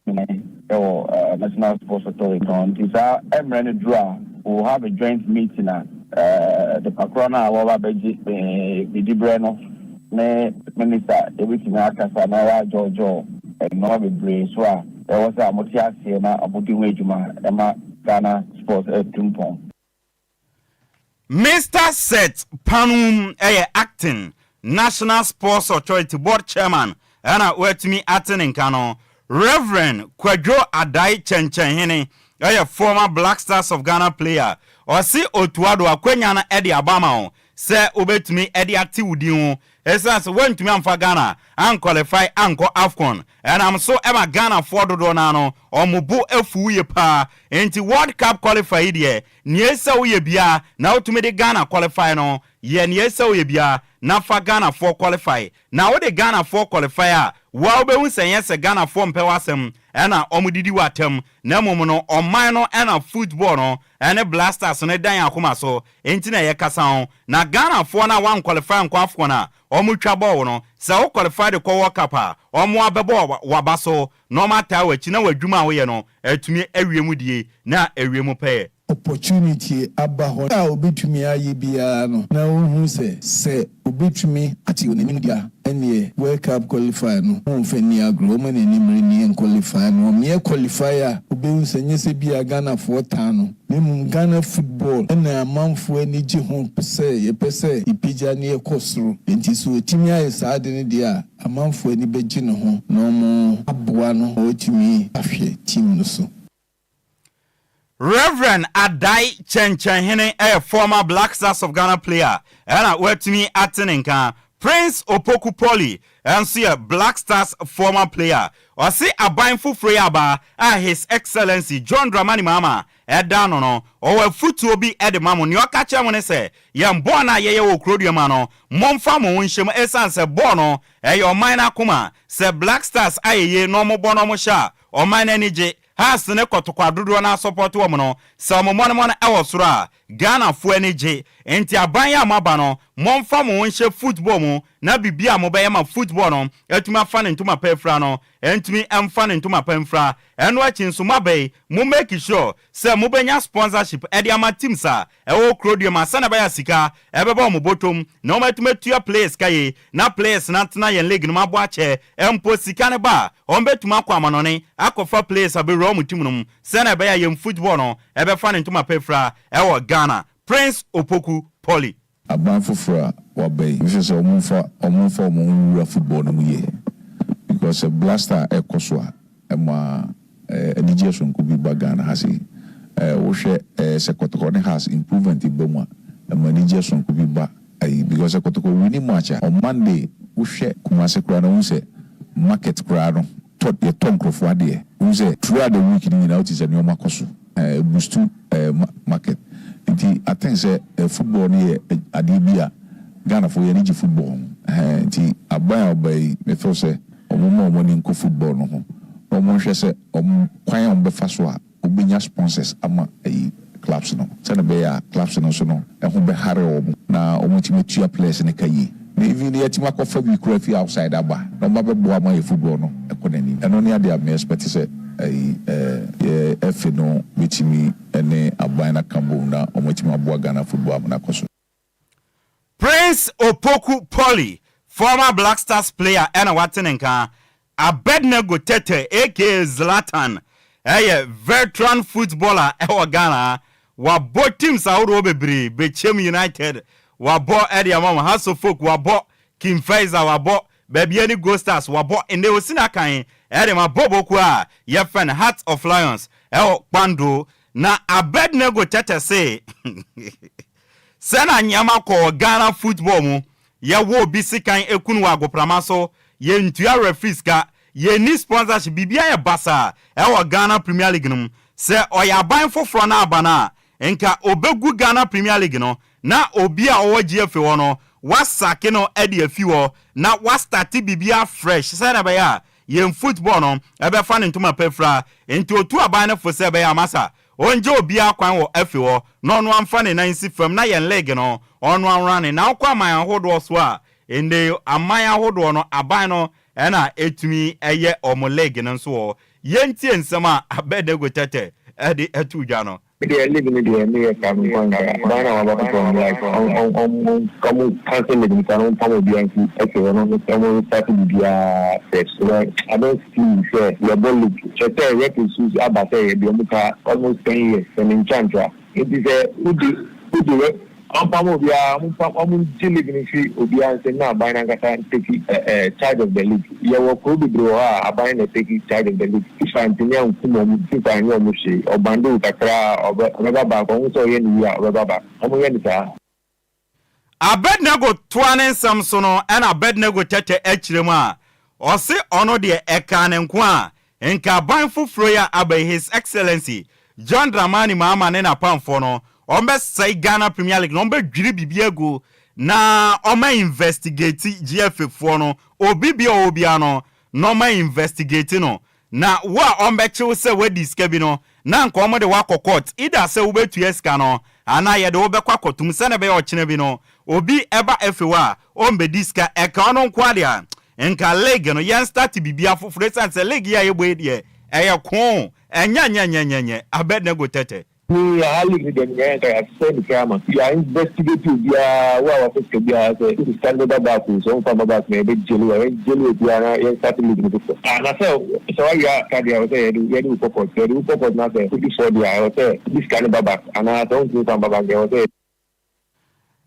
Wɔ National Sports Authority no nti saa mmerɛ no duru a we will have a joint meeting a nipa korɔ no a wɔba abɛgye me diberɛ no ne minister yɛbɛtumi akasa na yɛadwɔɔdwɔɔ nnoɔma bebree so a ɛwɔ sɛ wɔte aseɛ na wɔdi ho adwuma ɛma Ghana sports atu mpɔn. Mister Seth Panum yɛ Acting National Sports Authority Board Chairman na watumi ate ne nka no. Rev. Kwadwo Adai Kyɛnkyɛnhene yɛ former Black Stars of Ghana player. Ɔse Otuado akwanya no de aba ama wo sɛ wobɛtumi de ate wo din ho ɛsiane sɛ woantumi amfa Ghana anqualify ankɔ Afcon. Ɛnam so ma Ghanafoɔ dodoɔ no ara no wɔn bo afu wo yie paa. Enti World Cup qualify yi deɛ Nea ɛsɛ sɛ woyɛ biara na wotumi de Ghana qualify no, yɛ nea ɛsɛ sɛ woyɛ biara na fa Ghanafoɔ qualify. Na wode Ghanafoɔ qualify a, wo ara wobɛhu sɛ ɛnyɛ sɛ Ghanafoɔ mpɛ w'asɛm na wɔdidi wo atɛm, na mmom no ɔman no na football no ne Blasters no da yɛn akoma so nti na yɛkasa ho. Na Ghanafoɔ no a wɔanqualify ankɔ Afcon a wɔtwa bɔɔ wo no, sɛ wo qualify de kɔ World Cup a, wɔn abɛbɔ w'aba so na wɔataa w'akyi na w'adwuma a woyɛ no atumi awie mu die na awie mu pɛyɛ. Opportunity aba hɔ a obetumi ayɛ biara no na ohu sɛ sɛ obetumi ate n'anim deɛ a ɛneɛ World Cup qualify no wɔmfa nni agorɔ wɔma n'ani mmere ne yɛn qualify no wɔmeɛ qualify a obehu sɛ nyɛ sɛ bia Ghanafoɔ taa no na mmom Ghana football na amanfoɔ ani gye ho sɛ yɛpɛ sɛ yɛpagya na yɛkɔ soro enti sɛ otumi ayɛ saa ade no deɛ a Amanfoɔ ani bɛgye ne ho na wɔaboa no ma watumi ahwɛ team no so. Rev. Adai Kyɛnkyɛnhene yɛ former Black Stars of Ghana player ɛna watumi ate ne nka. Prince Opoku Polley nso yɛ Black Stars former player. Ɔse aban foforɔ yi aba a His Excellency John Dramani Mahama da ano no, ɔwɔ afutuo bi de ma mo. Nea ɔka kyerɛ mo ne sɛ, yɛn bɔɔl no a yɛyɛ wɔ kurodua mu ha no, momfa mo ho nhyɛ mu ɛsiane sɛ bɔɔl no, ɛyɛ ɔman no akoma. Sɛ Black Stars ayɛ yie na wɔbɔ na wɔhyɛ a, ɔman no ani gye. Hearts ne Kɔtɔkɔ a dodoɔ no ara sɔpɔɔto wɔn no, sɛ wɔn mmɔnemmɔ no wɔ soro a, Ghanafoɔ ani gye. Enti aban yi a moaba no, momfa mo ho nhyɛ football mu na biribi a mobɛyɛ ma football no atumi afa ne ntoma pa afira no, ɛntumi mfa ne ntoma pa mfira. Ɛno akyi nso moaba yi, mo make sure sɛ mobɛnya sponsorship de ama teams a ɛwɔ kurodua mu a sɛnea ɛbɛyɛ a sika ɛbɛba wɔn bɔtɔm na wɔatumi atua players ka yie na players no atena yɛn league no mu abɔ akyɛ. Mpo sika no ba a, wɔbɛtumi akɔ amanɔne akɔfa players abɛwura wɔn team no mu sɛnea ɛbɛyɛ a yɛn football no ɛbɛfa ne ntoma pa afira wɔ Ghana. Prince Opoku Poly. Aban foforɔ a waba yi mehwɛ sɛ ɔmo nfa ɔmo nfa ɔmo ho nwura football no mu yie because sɛ blaster ɛkɔ so a ɛma anigyeɛ sononko bi ba Ghana ha sei. Wohwɛ sɛ kɔtɔkɔ ne Hearts improvement ba mu a ɛma anigyeɛ sononko bi ba ayi because sɛ kɔtɔkɔ winni match a on Monday wohwɛ Kumasi koraa no wohu sɛ market koraa no tɔ yɛtɔ nkorɔfoɔ adeɛ wohu sɛ throughout the week no nyinaa wote sɛ nnoɔma kɔ so. Ɛbustu market nti I think sɛ football no yɛ adeɛ bi a Ghanafoɔ yɛn ani gye football ho ɛhɛn nti aban a ɔba yi me feel sɛ wɔn mma wɔn ani nkɔ football no ho na wɔn nhwɛ sɛ wɔn kwan a wɔn bɛfa so a wɔbɛnya sponsors ama ayi clubs no sɛnea ɛbɛyɛ a clubs no nso no ɛho bɛhare wɔn na wɔatumi atua players no ka yie. Na even yɛatumi akɔfa bi koraa fi outside aba na wɔn abɛboa ma yɛ football no ɛkɔ n'anim. Ɛno ne adeɛ a me expect sɛ ɛyi yɛ FA no bɛtumi ne aban no aka bom na wɔatumi aboa Ghana football ama no akɔ so. Prince Opoku Polley, former Black Stars player ɛna wate ne nka. Abednego Tetteh aka Zlatan yɛ veteran footballer wɔ Ghana ha. Wabɔ teams ahodoɔ bebree, Bechem United wabɔ de ama wɔn, Hearts of Oak wabɔ, King Faisal wabɔ, Bibiani Gold Stars wabɔ, nnɛ ɔsi n'akan de ma bɔɔlbɔ kuo a yɛfrɛ no Hearts of Lions wɔ Kpando. Na Abednego Tetteh se sɛ na nneɛma kɔ wɔ Ghana football mu Yɛwɔ obi sekan eku no wɔ agoprama so, yɛntua referee sika, yɛnni sponsorship, biribiara yɛ basaa ɛwɔ Ghana Premier League no mu. Sɛ ɔyɛ aban foforɔ na aba no a, nka ɔbɛgu Ghana Premier League no na obi a ɔwɔ GFA hɔ no wasake no de afi hɔ na wastarte biribiara fresh sɛdeɛ ɛbɛyɛ a yɛn football no ɛbɛfa ne ntoma pa afira. Nti ɔtu aban no fo sɛ ɛbɛyɛ a masa Ɔngya obiara kwan wɔ afi hɔ na ɔno amfa ne nan nsi fam na yɛn league no ɔno anrane. Na wokɔ aman ahodoɔ so a, nnɛ yi aman ahodoɔ no aban no na ɛtumi yɛ wɔn league no nso wɔ hɔ. Yɛntie nsɛm a Abednego Tetteh de too dwa no. Me deɛ league no deɛ me yɛ saa me nko anka aban na waba foforɔ no like ɔn ɔn ɔmo cancel league no koraa na ɔmo pam obiara nfi ɛte hɔ na ɔmo restart biribiara fresh because I don't see sɛ yɛbɔ league kyerɛ sɛ referee so aba sɛ yɛde ɔmo ka almost 10 years sɛ me ntwa ntra nti sɛ wode wode rɛ ɔmpam obiara, ɔmo mpam, ɔmo ngye league no mfiri obiara nsam na aban no ankasa ntake charge of the league. Yɛwɔ kuro bebree wɔ hɔ a aban na ɛtake charge of the league. FIFA ntumi ankum ɔmo, FIFA anyɛ ɔmo hwee. Ɔbande wo kakra a ɔbɛ ɔbɛba back, ɔho sɛ ɔyɛ no yie a ɔbɛba back. Ɔmo yɛ no saa. Abednego toa ne nsɛm so no, ɛna Abednego Tetteh akyerɛ mu a, ɔse ɔno deɛ ɛkaa ne nko a, nka aban foforɔ yi a aba yi, His Excellency John Dramani Mahama ne n'apamfoɔ no, wɔbɛsɛe Ghana Premier League no, wɔbɛdwiri biribi agu na wɔma investigate GFA foɔ no, obi bia ɔwɔ biara no, na wɔma investigate no. Na wo a wɔbɛkye wo sɛ woadi sika bi no, na anka wɔde wo akɔ court, either sɛ wobɛtua sika no anaa yɛde wo bɛkɔ akɔtom sɛdeɛ ɛbɛyɛ ɔkyena bi no obi ba afi hɔ a ɔmmɛdi sika. Ɛka ɔno nko ara deɛ a, nka league no yɛn start biribiara foforɔ ɛsiane sɛ league yi a yɛbɔ yi deɛ ɛyɛ koo, ɛnyɛ nyɛ nyɛ nyɛ nyɛ, Abednego Tetteh. Me aha league no deɛ menyaeɛ nka yɛasɛe me koraa ma yɛ investigate obiara wo a wafa sika biara sɛ wode sika no bɛba back o sɛ womfa mma back na yɛbɛ jail wo a yɛn jail obiara na yɛn start league no foforɔ. Ah na sɛ sɛ wawia sika deɛ ɛwɔ sɛ yɛde yɛde wo kɔ court sɛ yɛde wo kɔ court na sɛ wodi fɔ deɛ a ɛwɔ sɛ wode sika no ba back anaa sɛ wontumi mfa mma back deɛ ɛwɔ sɛ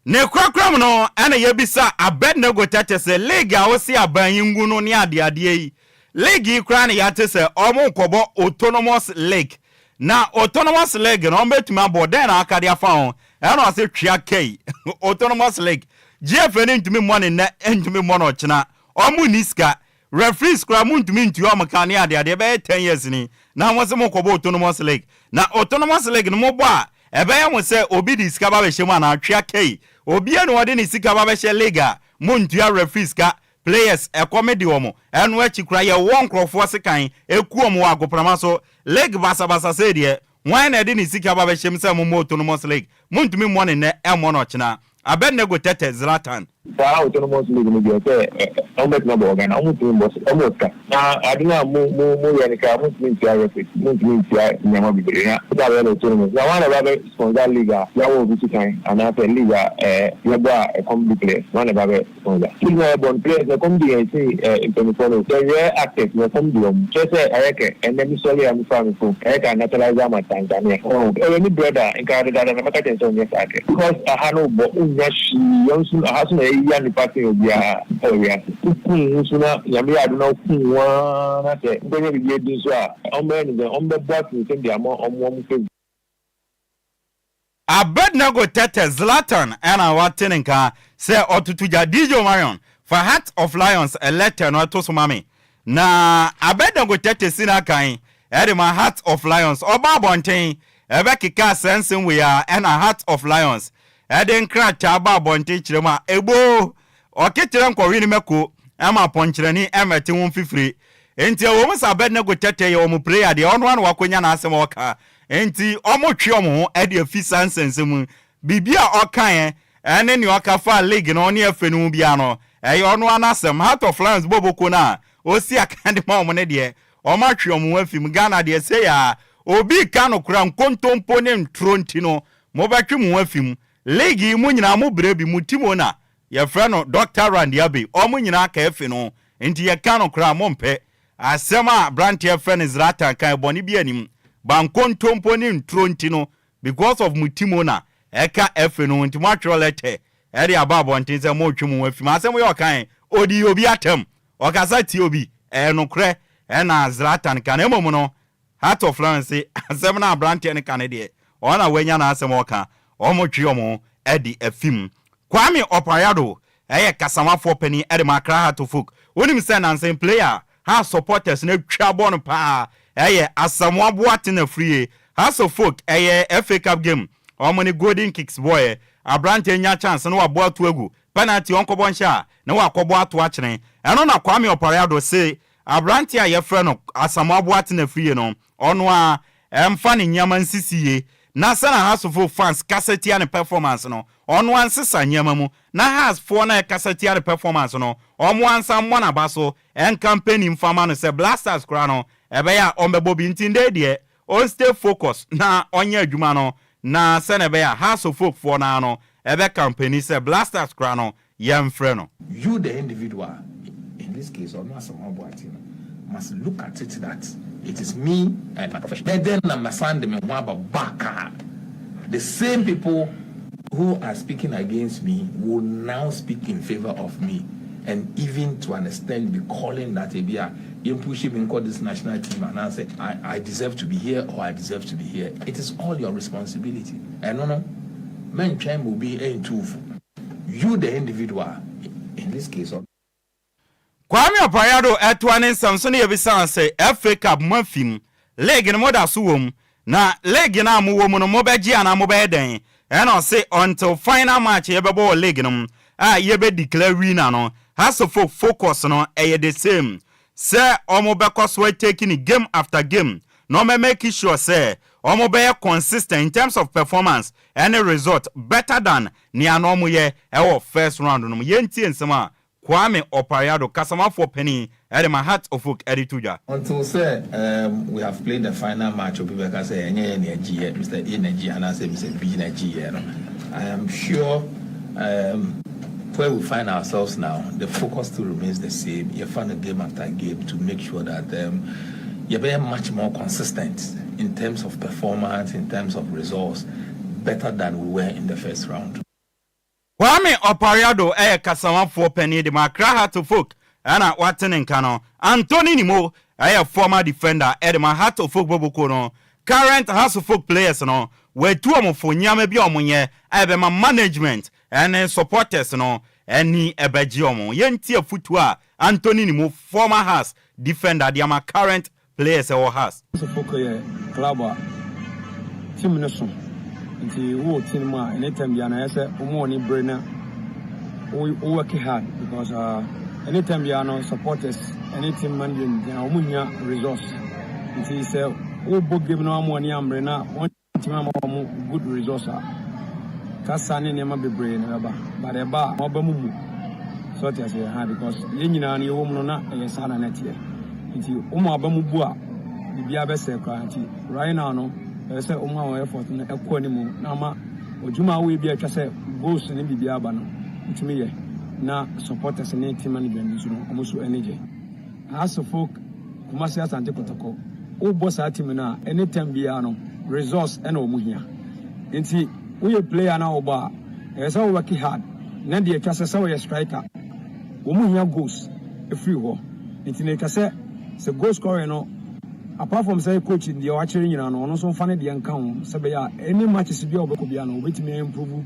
Ne korakora mu no, ɛna yɛbisa Abednego Tetteh sɛ league a ɔsi aban yi ngu no ne adeadeɛ yi, league yi koraa na yɛate sɛ wɔrekɔbɔ Autonomous League. Na Autonomous League no wɔbɛtumi abɔ, dɛn na aka de afa ho? Ɛna ɔse twea kai, Autonomous League, GFA no ntumi mmɔ no nnɛ, ntumi mmɔ no ɔkyena, wɔn nni sika, Referees koraa montumi ntua wɔn ka ne adeade, ɛbɛyɛ 10 years ni na mo se mokɔbɔ Autonomous League. Na Autonomous League no mobɔ a, ɛbɛyɛ mo sɛ obi de sika ba bɛhyɛ mu anaa? Twea kei, obiara ni ɔde ne sika ba bɛhyɛ league a montua referees ka, players ɛkɔm de wɔn, ɛno akyi koraa yɛwɔ nkorɔfoɔ sekan ɛku wɔn wɔ agoprama so. League basabasa sei deɛ, hwan na ɛde ne sika ba bɛhyɛ mu sɛ mommɔ Autonomous League? Montumi mmɔ no nnɛ, ɛmmɔ no ɔkyena. Abednego Tetteh Zlatan. Saa autonomous league no deɛ sɛ ɔmo bɛtumi abɔ wɔ Ghana, ɔmo ntumi mbɔ, ɔmo wɔ sika na ade no a mo mo mo yɛ no koraa mo ntumi ntua referees, mo ntumi ntua nneɛma bebree na mo abɛyɛ no autonomous na hwan na ɛba bɛ sponsor league a yɛawɔ obi so kan anaasɛ league a ɛɛ yɛbɔ a ɛkɔm de players, hwan na ɛba bɛ sponsor league na yɛbɔ no players na ɛkɔm de yɛn sen ɛɛ mpanyinfoɔ no, the rare actors na ɛkɔm de wɔn, kyerɛ sɛ ɛyɛ kɛ ɛnɛ me sɔre a me faa me phone ɛyɛ kɛ a naturalize ama Tanzania, oh ɛyɛ me brother nka dedaada na mɛka kyerɛ no sɛ ɔnyɛ saa deɛ. Because aha no bɔ wonnya hwee yɛn nso aha so na yɛyia nipa sen obiara ɛwɔ wiase. Wokum wo nso na Nyame yɛ adom na wokum wo ara na sɛ wobɛnya biribi adi nso a ɔmbɛyɛ no dɛn ɔmbɛbɔ ato nsam de ama ɔmo ɔmo favour. Abednego Tetteh Zlatan na wate ne nka sɛ ɔtoto gya. DJ Omarion, fa Heart of Lions letter no to so ma me. Na Abednego Tetteh si n'akan de ma Heart of Lions. Ɔba abɔnten bɛkekaa saa nsɛm wei ara ɛna Heart of Lions de nkrataa ba abɔnten kyerɛ mu a eboo ɔketerɛ nkɔwe ne mako ma pɔnkyerɛni mmɛte ho mfifire. Enti ɛwɔ mu sɛ Abednego Tetteh yɛ wɔn player deɛ, ɔno ara na wakɔnya n'asɛm a ɔka. Enti wɔtwe wɔn ho de afi saa nsɛnsɛm mu. Biribi a ɔkaeɛ ne nea ɔka faa league no ne FA no ho biara no, ɛyɛ ɔno ara n'asɛm. Heart of Lions bɔbɔkuo no a ɔsi akan de ma wɔn no deɛ, wɔatwe wɔn ho afi mu. Ghana deɛ, sei ara, obi reka nokorɛ a, nkontompo ne ntorɔ nti no, mobɛtwe mo ho afi mu. League yi, mo nyinaa mobrɛ bi, mo team owner, yɛfrɛ no Doctor Randy Abbey, wɔn nyinaa ka FA no ho, nti yɛka nokorɛ a, mompɛ. Asɛm a abranteɛ frɛ no Zlatan kae bɔne bi anim ba nkontompo ne nturo nti no because of mo team owner ɛka FA no ho nti moatwerɛ letter ɛde aba abɔnten sɛ moretwe mo ho afi mu. Asɛm yi ɔkae ɔdii obi atɛm ɔkasa tia obi ɛyɛ nokorɛ ɛna Zlatan ka na mmom no Heart of Lions se asɛm no a abranteɛ no ka no deɛ ɔno na wanya n'asɛm a ɔka, wɔtwe wɔn ho de afi mu. Kwame Opare-Addo yɛ kasamafoɔ panin de ma Accra Heart of Oak. Wonim sɛ nansa yi player a Hearts supporters no atwa bɔ no paa yɛ Asamoah Boateng Afriyie. Hearts of Oak ɛyɛ FA Cup game wɔn ne Golden Kicks bɔɔɛ. Abranteɛ nya chance na wabɔ ato agu, penalty ɔnkɔbɔ nhyɛ a na wakɔbɔ ato akyene. Ɛno na Kwame Opare-Addo se Aberante a wɔfrɛ no Asamoah Boateng Afriyie no, ɔno ara mfa ne nneɛma nsisi yie na sɛ na Hearts fans kasa tia ne performance no, ɔno ara nsesa nneɛma mu na Hearts foɔ no a ɛkasa tia ne performance no, wɔn ara nsa mmɔ n'aba so nkampani mfa ma no sɛ Blasters koraa no, ɛbɛyɛ a ɔmmɛbɔ bi. Nti ndɛ yi deɛ, ɔnstay focus na ɔnyɛ adwuma no na sɛdeɛ ɛbɛyɛ a Hearts of Oak foɔ no ara no ɛbɛkampani sɛ Blasters koraa no, yɛmfrɛ no. You the individual, in this case ɔno Asamoah Boateng no, must look at it that it is me and my profession. Bɛyɛ dɛn na masan de me ho aba back a the same people who are speaking against me will now speak in favour of me and even to an extent be calling that ebi a yɛn push me nkɔ this national team anaasɛ I I deserve to be here or I deserve to be here. It is all your responsibility. Ɛno no mɛntwɛn ma obi ntu wo fo. You the individual, in this case ɔno. Kwame Opare-Addo ɛtoa ne nsɛm so na yɛbisaa no sɛ FA Cup moafi mu, league no moda so wɔ mu, na league no a mowɔ mu no mobɛgye anaa mobɛyɛ dɛn? Ɛna ɔse until final match a yɛbɛbɔ wɔ league no mu a yɛbɛ declare winner no, Hearts-of-Oak focus no ɛyɛ the same sɛ wɔbɛkɔ so atake no game after game na wɔbɛ make sure sɛ wɔbɛyɛ consistent in terms of performance ɛne result better than nea na wɔyɛ wɔ first round no mu. Yɛntie nsɛm a Kwame Opare-Addo, kasamafoɔ panin de ma Hearts of Oak de to dwa. Until sɛ um we have played the final match obi bɛka sɛ ɛnyɛ yɛn na yɛgyeeɛ, Mister A na gyeeɛ anaasɛ Mister B na gyeeɛ no, I am sure um where we find ourselves now, the focus still remains the same, yɛfa no game after game to make sure that um yɛbɛyɛ much more consistent in terms of performance, in terms of results, better than we were in the first round. Kwame Opare-Addo yɛ kasamafoɔ panin de ma Accra Hearts of Oak ɛna wate ne nka no. Anthony Nimo yɛ former defender de ma Hearts of Oak bɔbɔkuo no. Current Hearts of Oak players no, watu wɔn fo nneɛma bi a wɔnyɛ a ɛbɛma management ne supporters no ani bɛgye wɔn. Yɛntie afotuo a Anthony Nimo, former Hearts defender de ama current Players ɛwɔ Hearts. Sofoko yɛ club a team no so nti wowɔ team mu a anytime biara no ɛyɛ sɛ woma w'ani bere na wo work hard because uh, anytime biara no supporters ɛne team management nyinaa wɔn hia results nti sɛ wobɔ game no ama w'ani ammere na wɔn Tumi ama wɔn good results a, kasa ne nneɛma bebree na ɛbɛba. But ɛba a, wɔn aba mu mu. So ɔte aseɛ ha because yɛn nyinaa no yɛwɔ mu no na ɛyɛ saa na na ɛteɛ. Nti wɔn aba mu bu a, biribiara bɛsɛe koraa. Nti right now no, ɛyɛ sɛ wɔn a wɔn effort no ɛkɔ anim na ama odwuma a wɔyɛ bi a atwa sɛ goals ne biribiara ba no, wotumi yɛ na supporters ne team management nso no, wɔn nso ani gye. Hearts-Folk Kumasi Asante Kotoko, wo bɔ saa team no a any time biara no results na wɔn hia. Nti wo yɛ player na wo bɔ a ɛyɛ sɛ wo work hard na deɛ ɛtwa sɛ sɛ wo yɛ striker wɔn hia goals firi hɔ. Nti na ɛtwa sɛ sɛ goal scoring no apart from sɛ coach deɛ wakyerɛ nyinaa no ɔno nso nfa ne deɛ nka ho sɛ bɛyɛ a any matches bi a wɔbɛkɔ biara no wɔbɛtumi improve.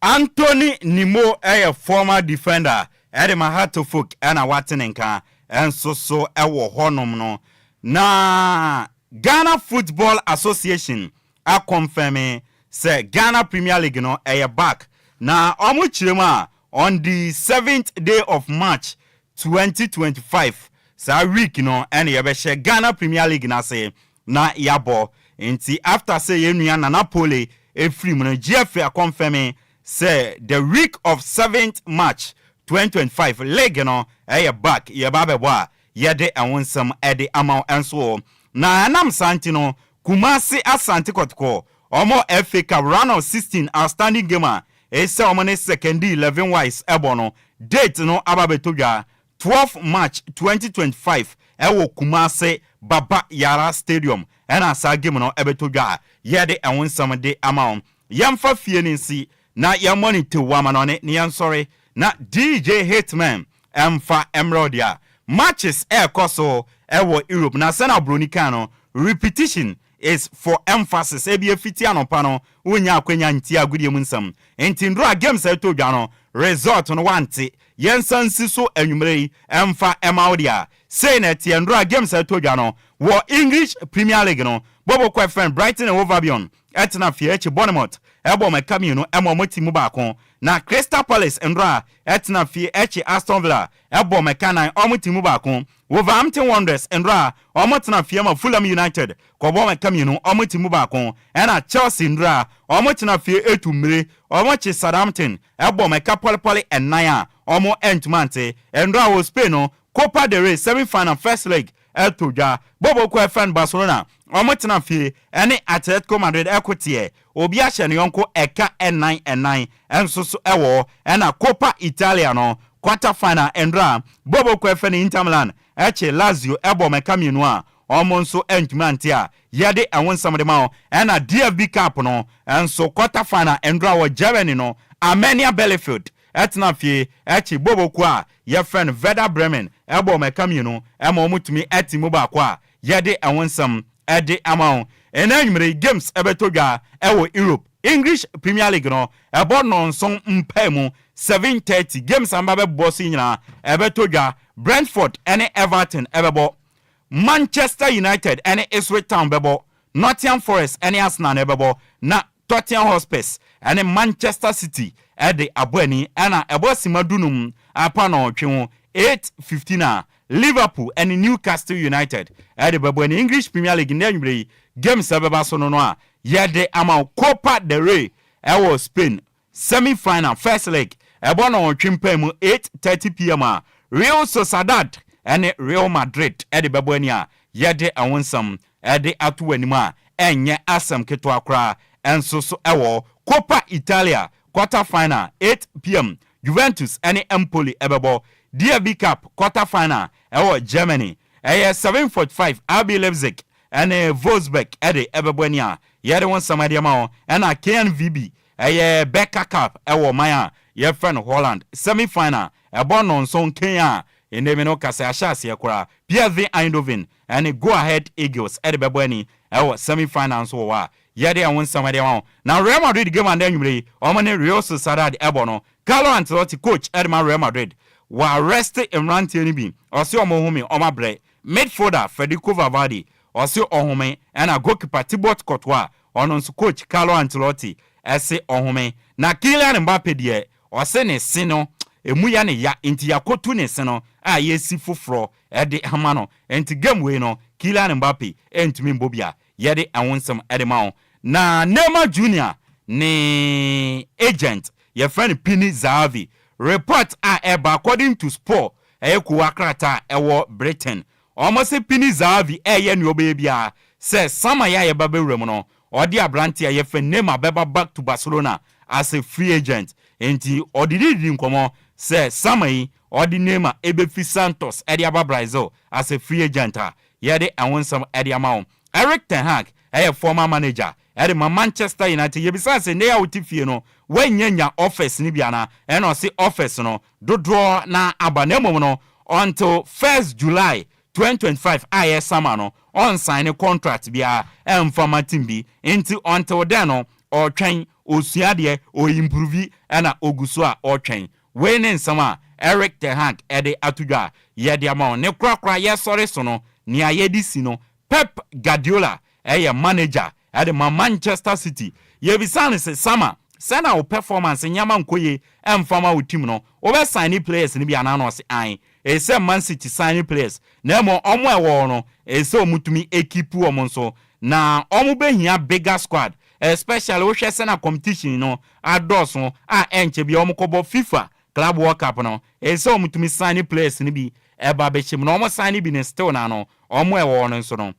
Anthony Nimmo yɛ former defender de ma Hartlepool na wate ne nka nso so wɔ hɔnom no. Na Ghana Football Association akɔnfɛme sɛ Ghana Premier League no ɛyɛ back na wɔkyerɛ mu a on the seventh day of March 2025 saa week no ɛna yɛbɛhyɛ Ghana Premier League no ase. na yɛabɔ. Nti after sɛ yɛn nua Nana Pole ɛfiri mu no, GFA akɔnfɛme sɛ the week of 7th March 2025 league no ɛyɛ back, yɛba abɛbɔ a yɛde ɛho nsɛm ɛde ama wo nso wɔ. Na ɛnam saa nti no, Kumasi Asante Kɔtɔkɔ ɔmo FA Cup round of 16 outstanding game a ɛsɛ ɔmo ne Sekondi 11 Wise ɛbɔ no, date no aba abɛtɔ dwa, 12 March 2025 ɛwɔ Kumasi Baba Yara Stadium ɛna saa game no ɛbɛtɔ dwa a yɛde ɛho nsɛm de ama wɔn. Yɛmfa fie ne nsi na yɛmmɔ ne tewu ama no ne ne yɛnsɔre na DJ Hitman ɛmfa mmerɛ deɛ a matches ɛɛkɔ so ɛwɔ Europe. Na sɛna Buroni kan no, repetition is for emphasis. Ebi efiti anɔpa no wonya akwanya nti agodie mu nsɛm nti ndoro games a ɛtɔ dwa no, result no wante, yɛnsa nsi so anwummerɛ yi ɛmfa ɛma wo deɛ a sei na ɛteɛ. Ndoro games a ɛtɔ dwa no wɔ English Premier League no, Bobo kɔ fɛn Brighton and Hove Albion ɛtena fie akyi Bournemouth ɛbɔ ɔmo ɛka 2 ɛma ɔmo ti mu baako. Na Crystal Palace ndoro a ɛtena fie akyi Aston Villa ɛbɔ ɔmo ɛka 4, ɔmo ti mu baako. Wolverhampton Wanderers ndoro a ɔmo tena fie ma Fulham United kɔbɔ ɔmo ɛka 2, ɔmo ti mu baako. Ɛna Chelsea ndoro a ɔmo tena fie etu mmire, ɔmo kye Southampton ɛbɔ ɔmo ɛka pɔlepɔle 4 a ɔmo ɛntuma nte. Ndoro a wɔ Spain no, Copa del Rey semi final first leg ɛto dwa, bɔbɔ kɔ ɛfɛn Barcelona ɔmo tena fie ɛne Atletico Madrid ɛko teɛ, obi ahyɛ ne yɔnko ɛka 4 4 ɛnso so ɛwɔ. Ɛna Copa Italia no quarter final, ndra bɔbɔ kɔ ɛfɛn Inter Milan ɛkye Lazio ɛbɔ mɛka 2 a ɔmo nso ɛntumi ante a yɛde ɛho nsɛm de ma wo. Ɛna DFB Cup no ɛnso quarter final, ndra wɔ Germany no, Arminia Bielefeld ɛtena fie ɛkyi boboko a yɛfrɛ no Werder Bremen ɛbɔ mɛka 2 ɛma ɔmo tumi ɛte mu baako a yɛde ɛho nsɛm ɛde ama wo. Ɛna anwummerɛ games ɛbɛtɔ dwa ɛwɔ Europe, English Premier League no ɛbɔ 7:30 mpae mu, 7:30 games amba bɛbɔ so nyinaa ɛbɛtɔ dwa. Brentford ɛne Everton ɛbɛbɔ, Manchester United ɛne Ipswich Town bɛbɔ, Nottingham Forest ɛne Arsenal na ɛbɛbɔ, na Tottenham Hotspurs ɛne Manchester City ɛde abɔ ani. Ɛna ɛbɔ sima 15 apa na ɔtwe ho, 8:15 a Liverpool ɛne Newcastle United ɛde bɛbɔ ani. English Premier League ndɛ anwummerɛ yi games ɛbɛba so no a yɛde ama. Copa del Rey ɛwɔ Spain semi final first leg ɛbɔ na ɔtwe mpɛn mu, 8:30 pm a Real Sociedad ɛne Real Madrid ɛde bɛbɔ ani a yɛde ɛho nsɛm ɛde ato anim a ɛnyɛ asɛm ketewa koraa. Ɛnso so ɛwɔ Copa Italia quarter final, 8 pm Juventus ɛne Empoli ɛbɛbɔ. DFB Cup quarter final ɛwɔ Germany ɛyɛ 7:45, RB Leipzig ɛne Wolfsburg ɛde ɛbɛbɔ ani a yɛde wɔn nsɛm ɛde ama wɔn. Ɛna KNVB ɛyɛ Beker Cup ɛwɔ man a yɛfrɛ no Holland semi final ɛbɔ 7:00 kɛn a ɛnɛmi no kasa ahyɛ aseɛ koraa, PSV Eindhoven ɛne Go Ahead Eagles ɛde bɛbɔ ani ɛwɔ semi final nso wɔ hɔ a yɛde ɛho nsɛm ɛde ama wɔn. Na Real Madrid game anda anwummerɛ yi wɔn ne Real Sociedad ɛbɔ no, Carlo Ancelotti, coach ɛde ma Real Madrid, wɔ arrest mmeranteɛ no bi, ɔsi ɔmo home, ɔmo abrɛ. Midfielder Federico Valverde ɔsi ɔhome, ɛna goalkeeper Thibaut Courtois ɔno nso coach Carlo Ancelotti ɛsi ɔhome. Na Kylian Mbappe deɛ, ɔsi ne se no emu ya ne ya nti yakotu ne se no a yɛsi foforɔ ɛde ama no, nti game wei no Kylian Mbappe ɛntumi mbɔ bi a yɛde ɛho nsɛm ɛde ma wo. Na Neymar Junior ne agent yɛfrɛ no Pini Zahavi, report a ɛba according to Sport, ɛyɛ kowa krataa ɛwɔ Britain, wɔn sɛ Pini Zahavi ɛyɛ nea ɔbɛyɛ biara sɛ sama yɛ a yɛba bɛwura mu no, ɔde aberante a yɛfrɛ Neymar bɛba back to Barcelona as a free agent. Nti ɔde didi nkɔmɔ sɛ sama yi ɔde Neymar ɛbɛfi Santos ɛde aba Brazil as a free agent a yɛde ɛho nsɛm ɛde ama wɔn. Eric ten Hag ɛyɛ former manager ɛde ma Manchester United, yɛbisa sɛ ne yɛ a wote fie no wɔanya nya offers no bi ana? Ɛna ɔse offers no dodoɔ na aba, na mmom no until 1st July 2025 a yɛ summer no ɔnsign ne contract biara ɛmfa ma team bi. Nti until then no ɔretwɛn, osua deɛ ɔimprove ɛna ogu so a ɔretwɛn. Wei ne nsɛm a Eric ten Hag ɛde ato dwa a yɛde ama wɔn. Ne korakora yɛsɔre so no, nea yɛde si no, Pep Guardiola ɛyɛ manager ɛde ma Manchester City, yɛbisa no sɛ sama sɛna wo performance nneɛma nkɔ yie ɛmfa ma wo team no, wobɛsign ne players no bi anaa? Na ɔse an. Ɛsɛ sɛ Man City sign players, na mmom wɔn a ɛwɔ hɔ no, ɛsɛ sɛ wɔtumi keep wɔn nso. Na wɔbɛhia bigger squad, especially wohwɛ sɛnea competition no adɔɔso a ɛnkyɛ biara wɔkɔbɔ FIFA Club World Cup no, ɛsɛ sɛ wɔtumi sign players no bi ba bɛhyɛ mu. Na wɔn sign bi no still na no, wɔn a ɛwɔ hɔ no nso no,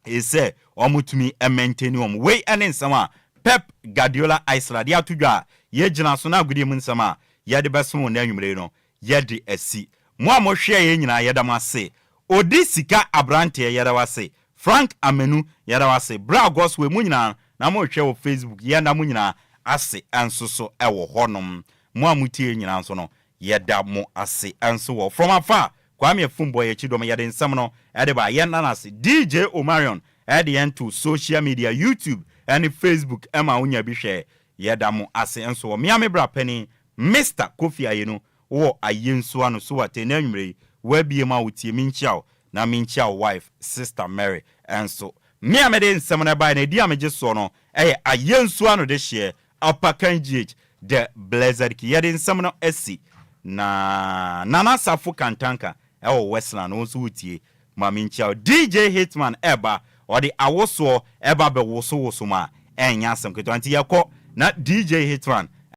Ɛsɛ sɛ wɔtumi maintain wɔn. Wei ne nsɛm a Pep Guardiola Isla de ato dwa a yɛgyina so na agodie mu nsɛm a yɛde bɛsom wo nnɛ anwummere yi no yɛde asi. Mo a mohwɛɛ yɛn nyinaa yɛda mo ase. Odi Sika Abranteɛ yɛda wo ase. Frank Amenu yɛda wo ase. Bra Gosway mo nyinaa na mohwɛ wɔ Facebook yɛda mo nyinaa ase nso so wɔ hɔnom. Mo a motie yɛn nyinaa nso no Yɛda mo ase nso wɔ From Afar, Kwame Afum bɔ yɛn akyi dɔm, yɛde nsɛm no de ba, yɛn da no ase. DJ Omarion de yɛn to social media, YouTube ne Facebook ma wonya bi hwɛ. Yɛda mo ase nso wɔ Mea me bra panin Mister Kofi Ayenu wowɔ Ayensu ano so wate nnɛ anwummerɛ yi woabie mu a wotie menkyia wo na menkyia wo wife Sister Mary nso. Me a mede nsɛm no baeɛ no edin a megye soɔ no yɛ Ayensu ano dehyeɛ Apakan GH The Blessed Key Yɛde nsɛm no asi na Nana Safo Kantanka ɛwɔ Westland wo nso wotie ma menkyia wo DJ Hitman ɛba ɔde awosoɔ ɛba bɛwoso woso mu a ɛnyɛ asɛm ketewa nti yɛkɔ na DJ Hitman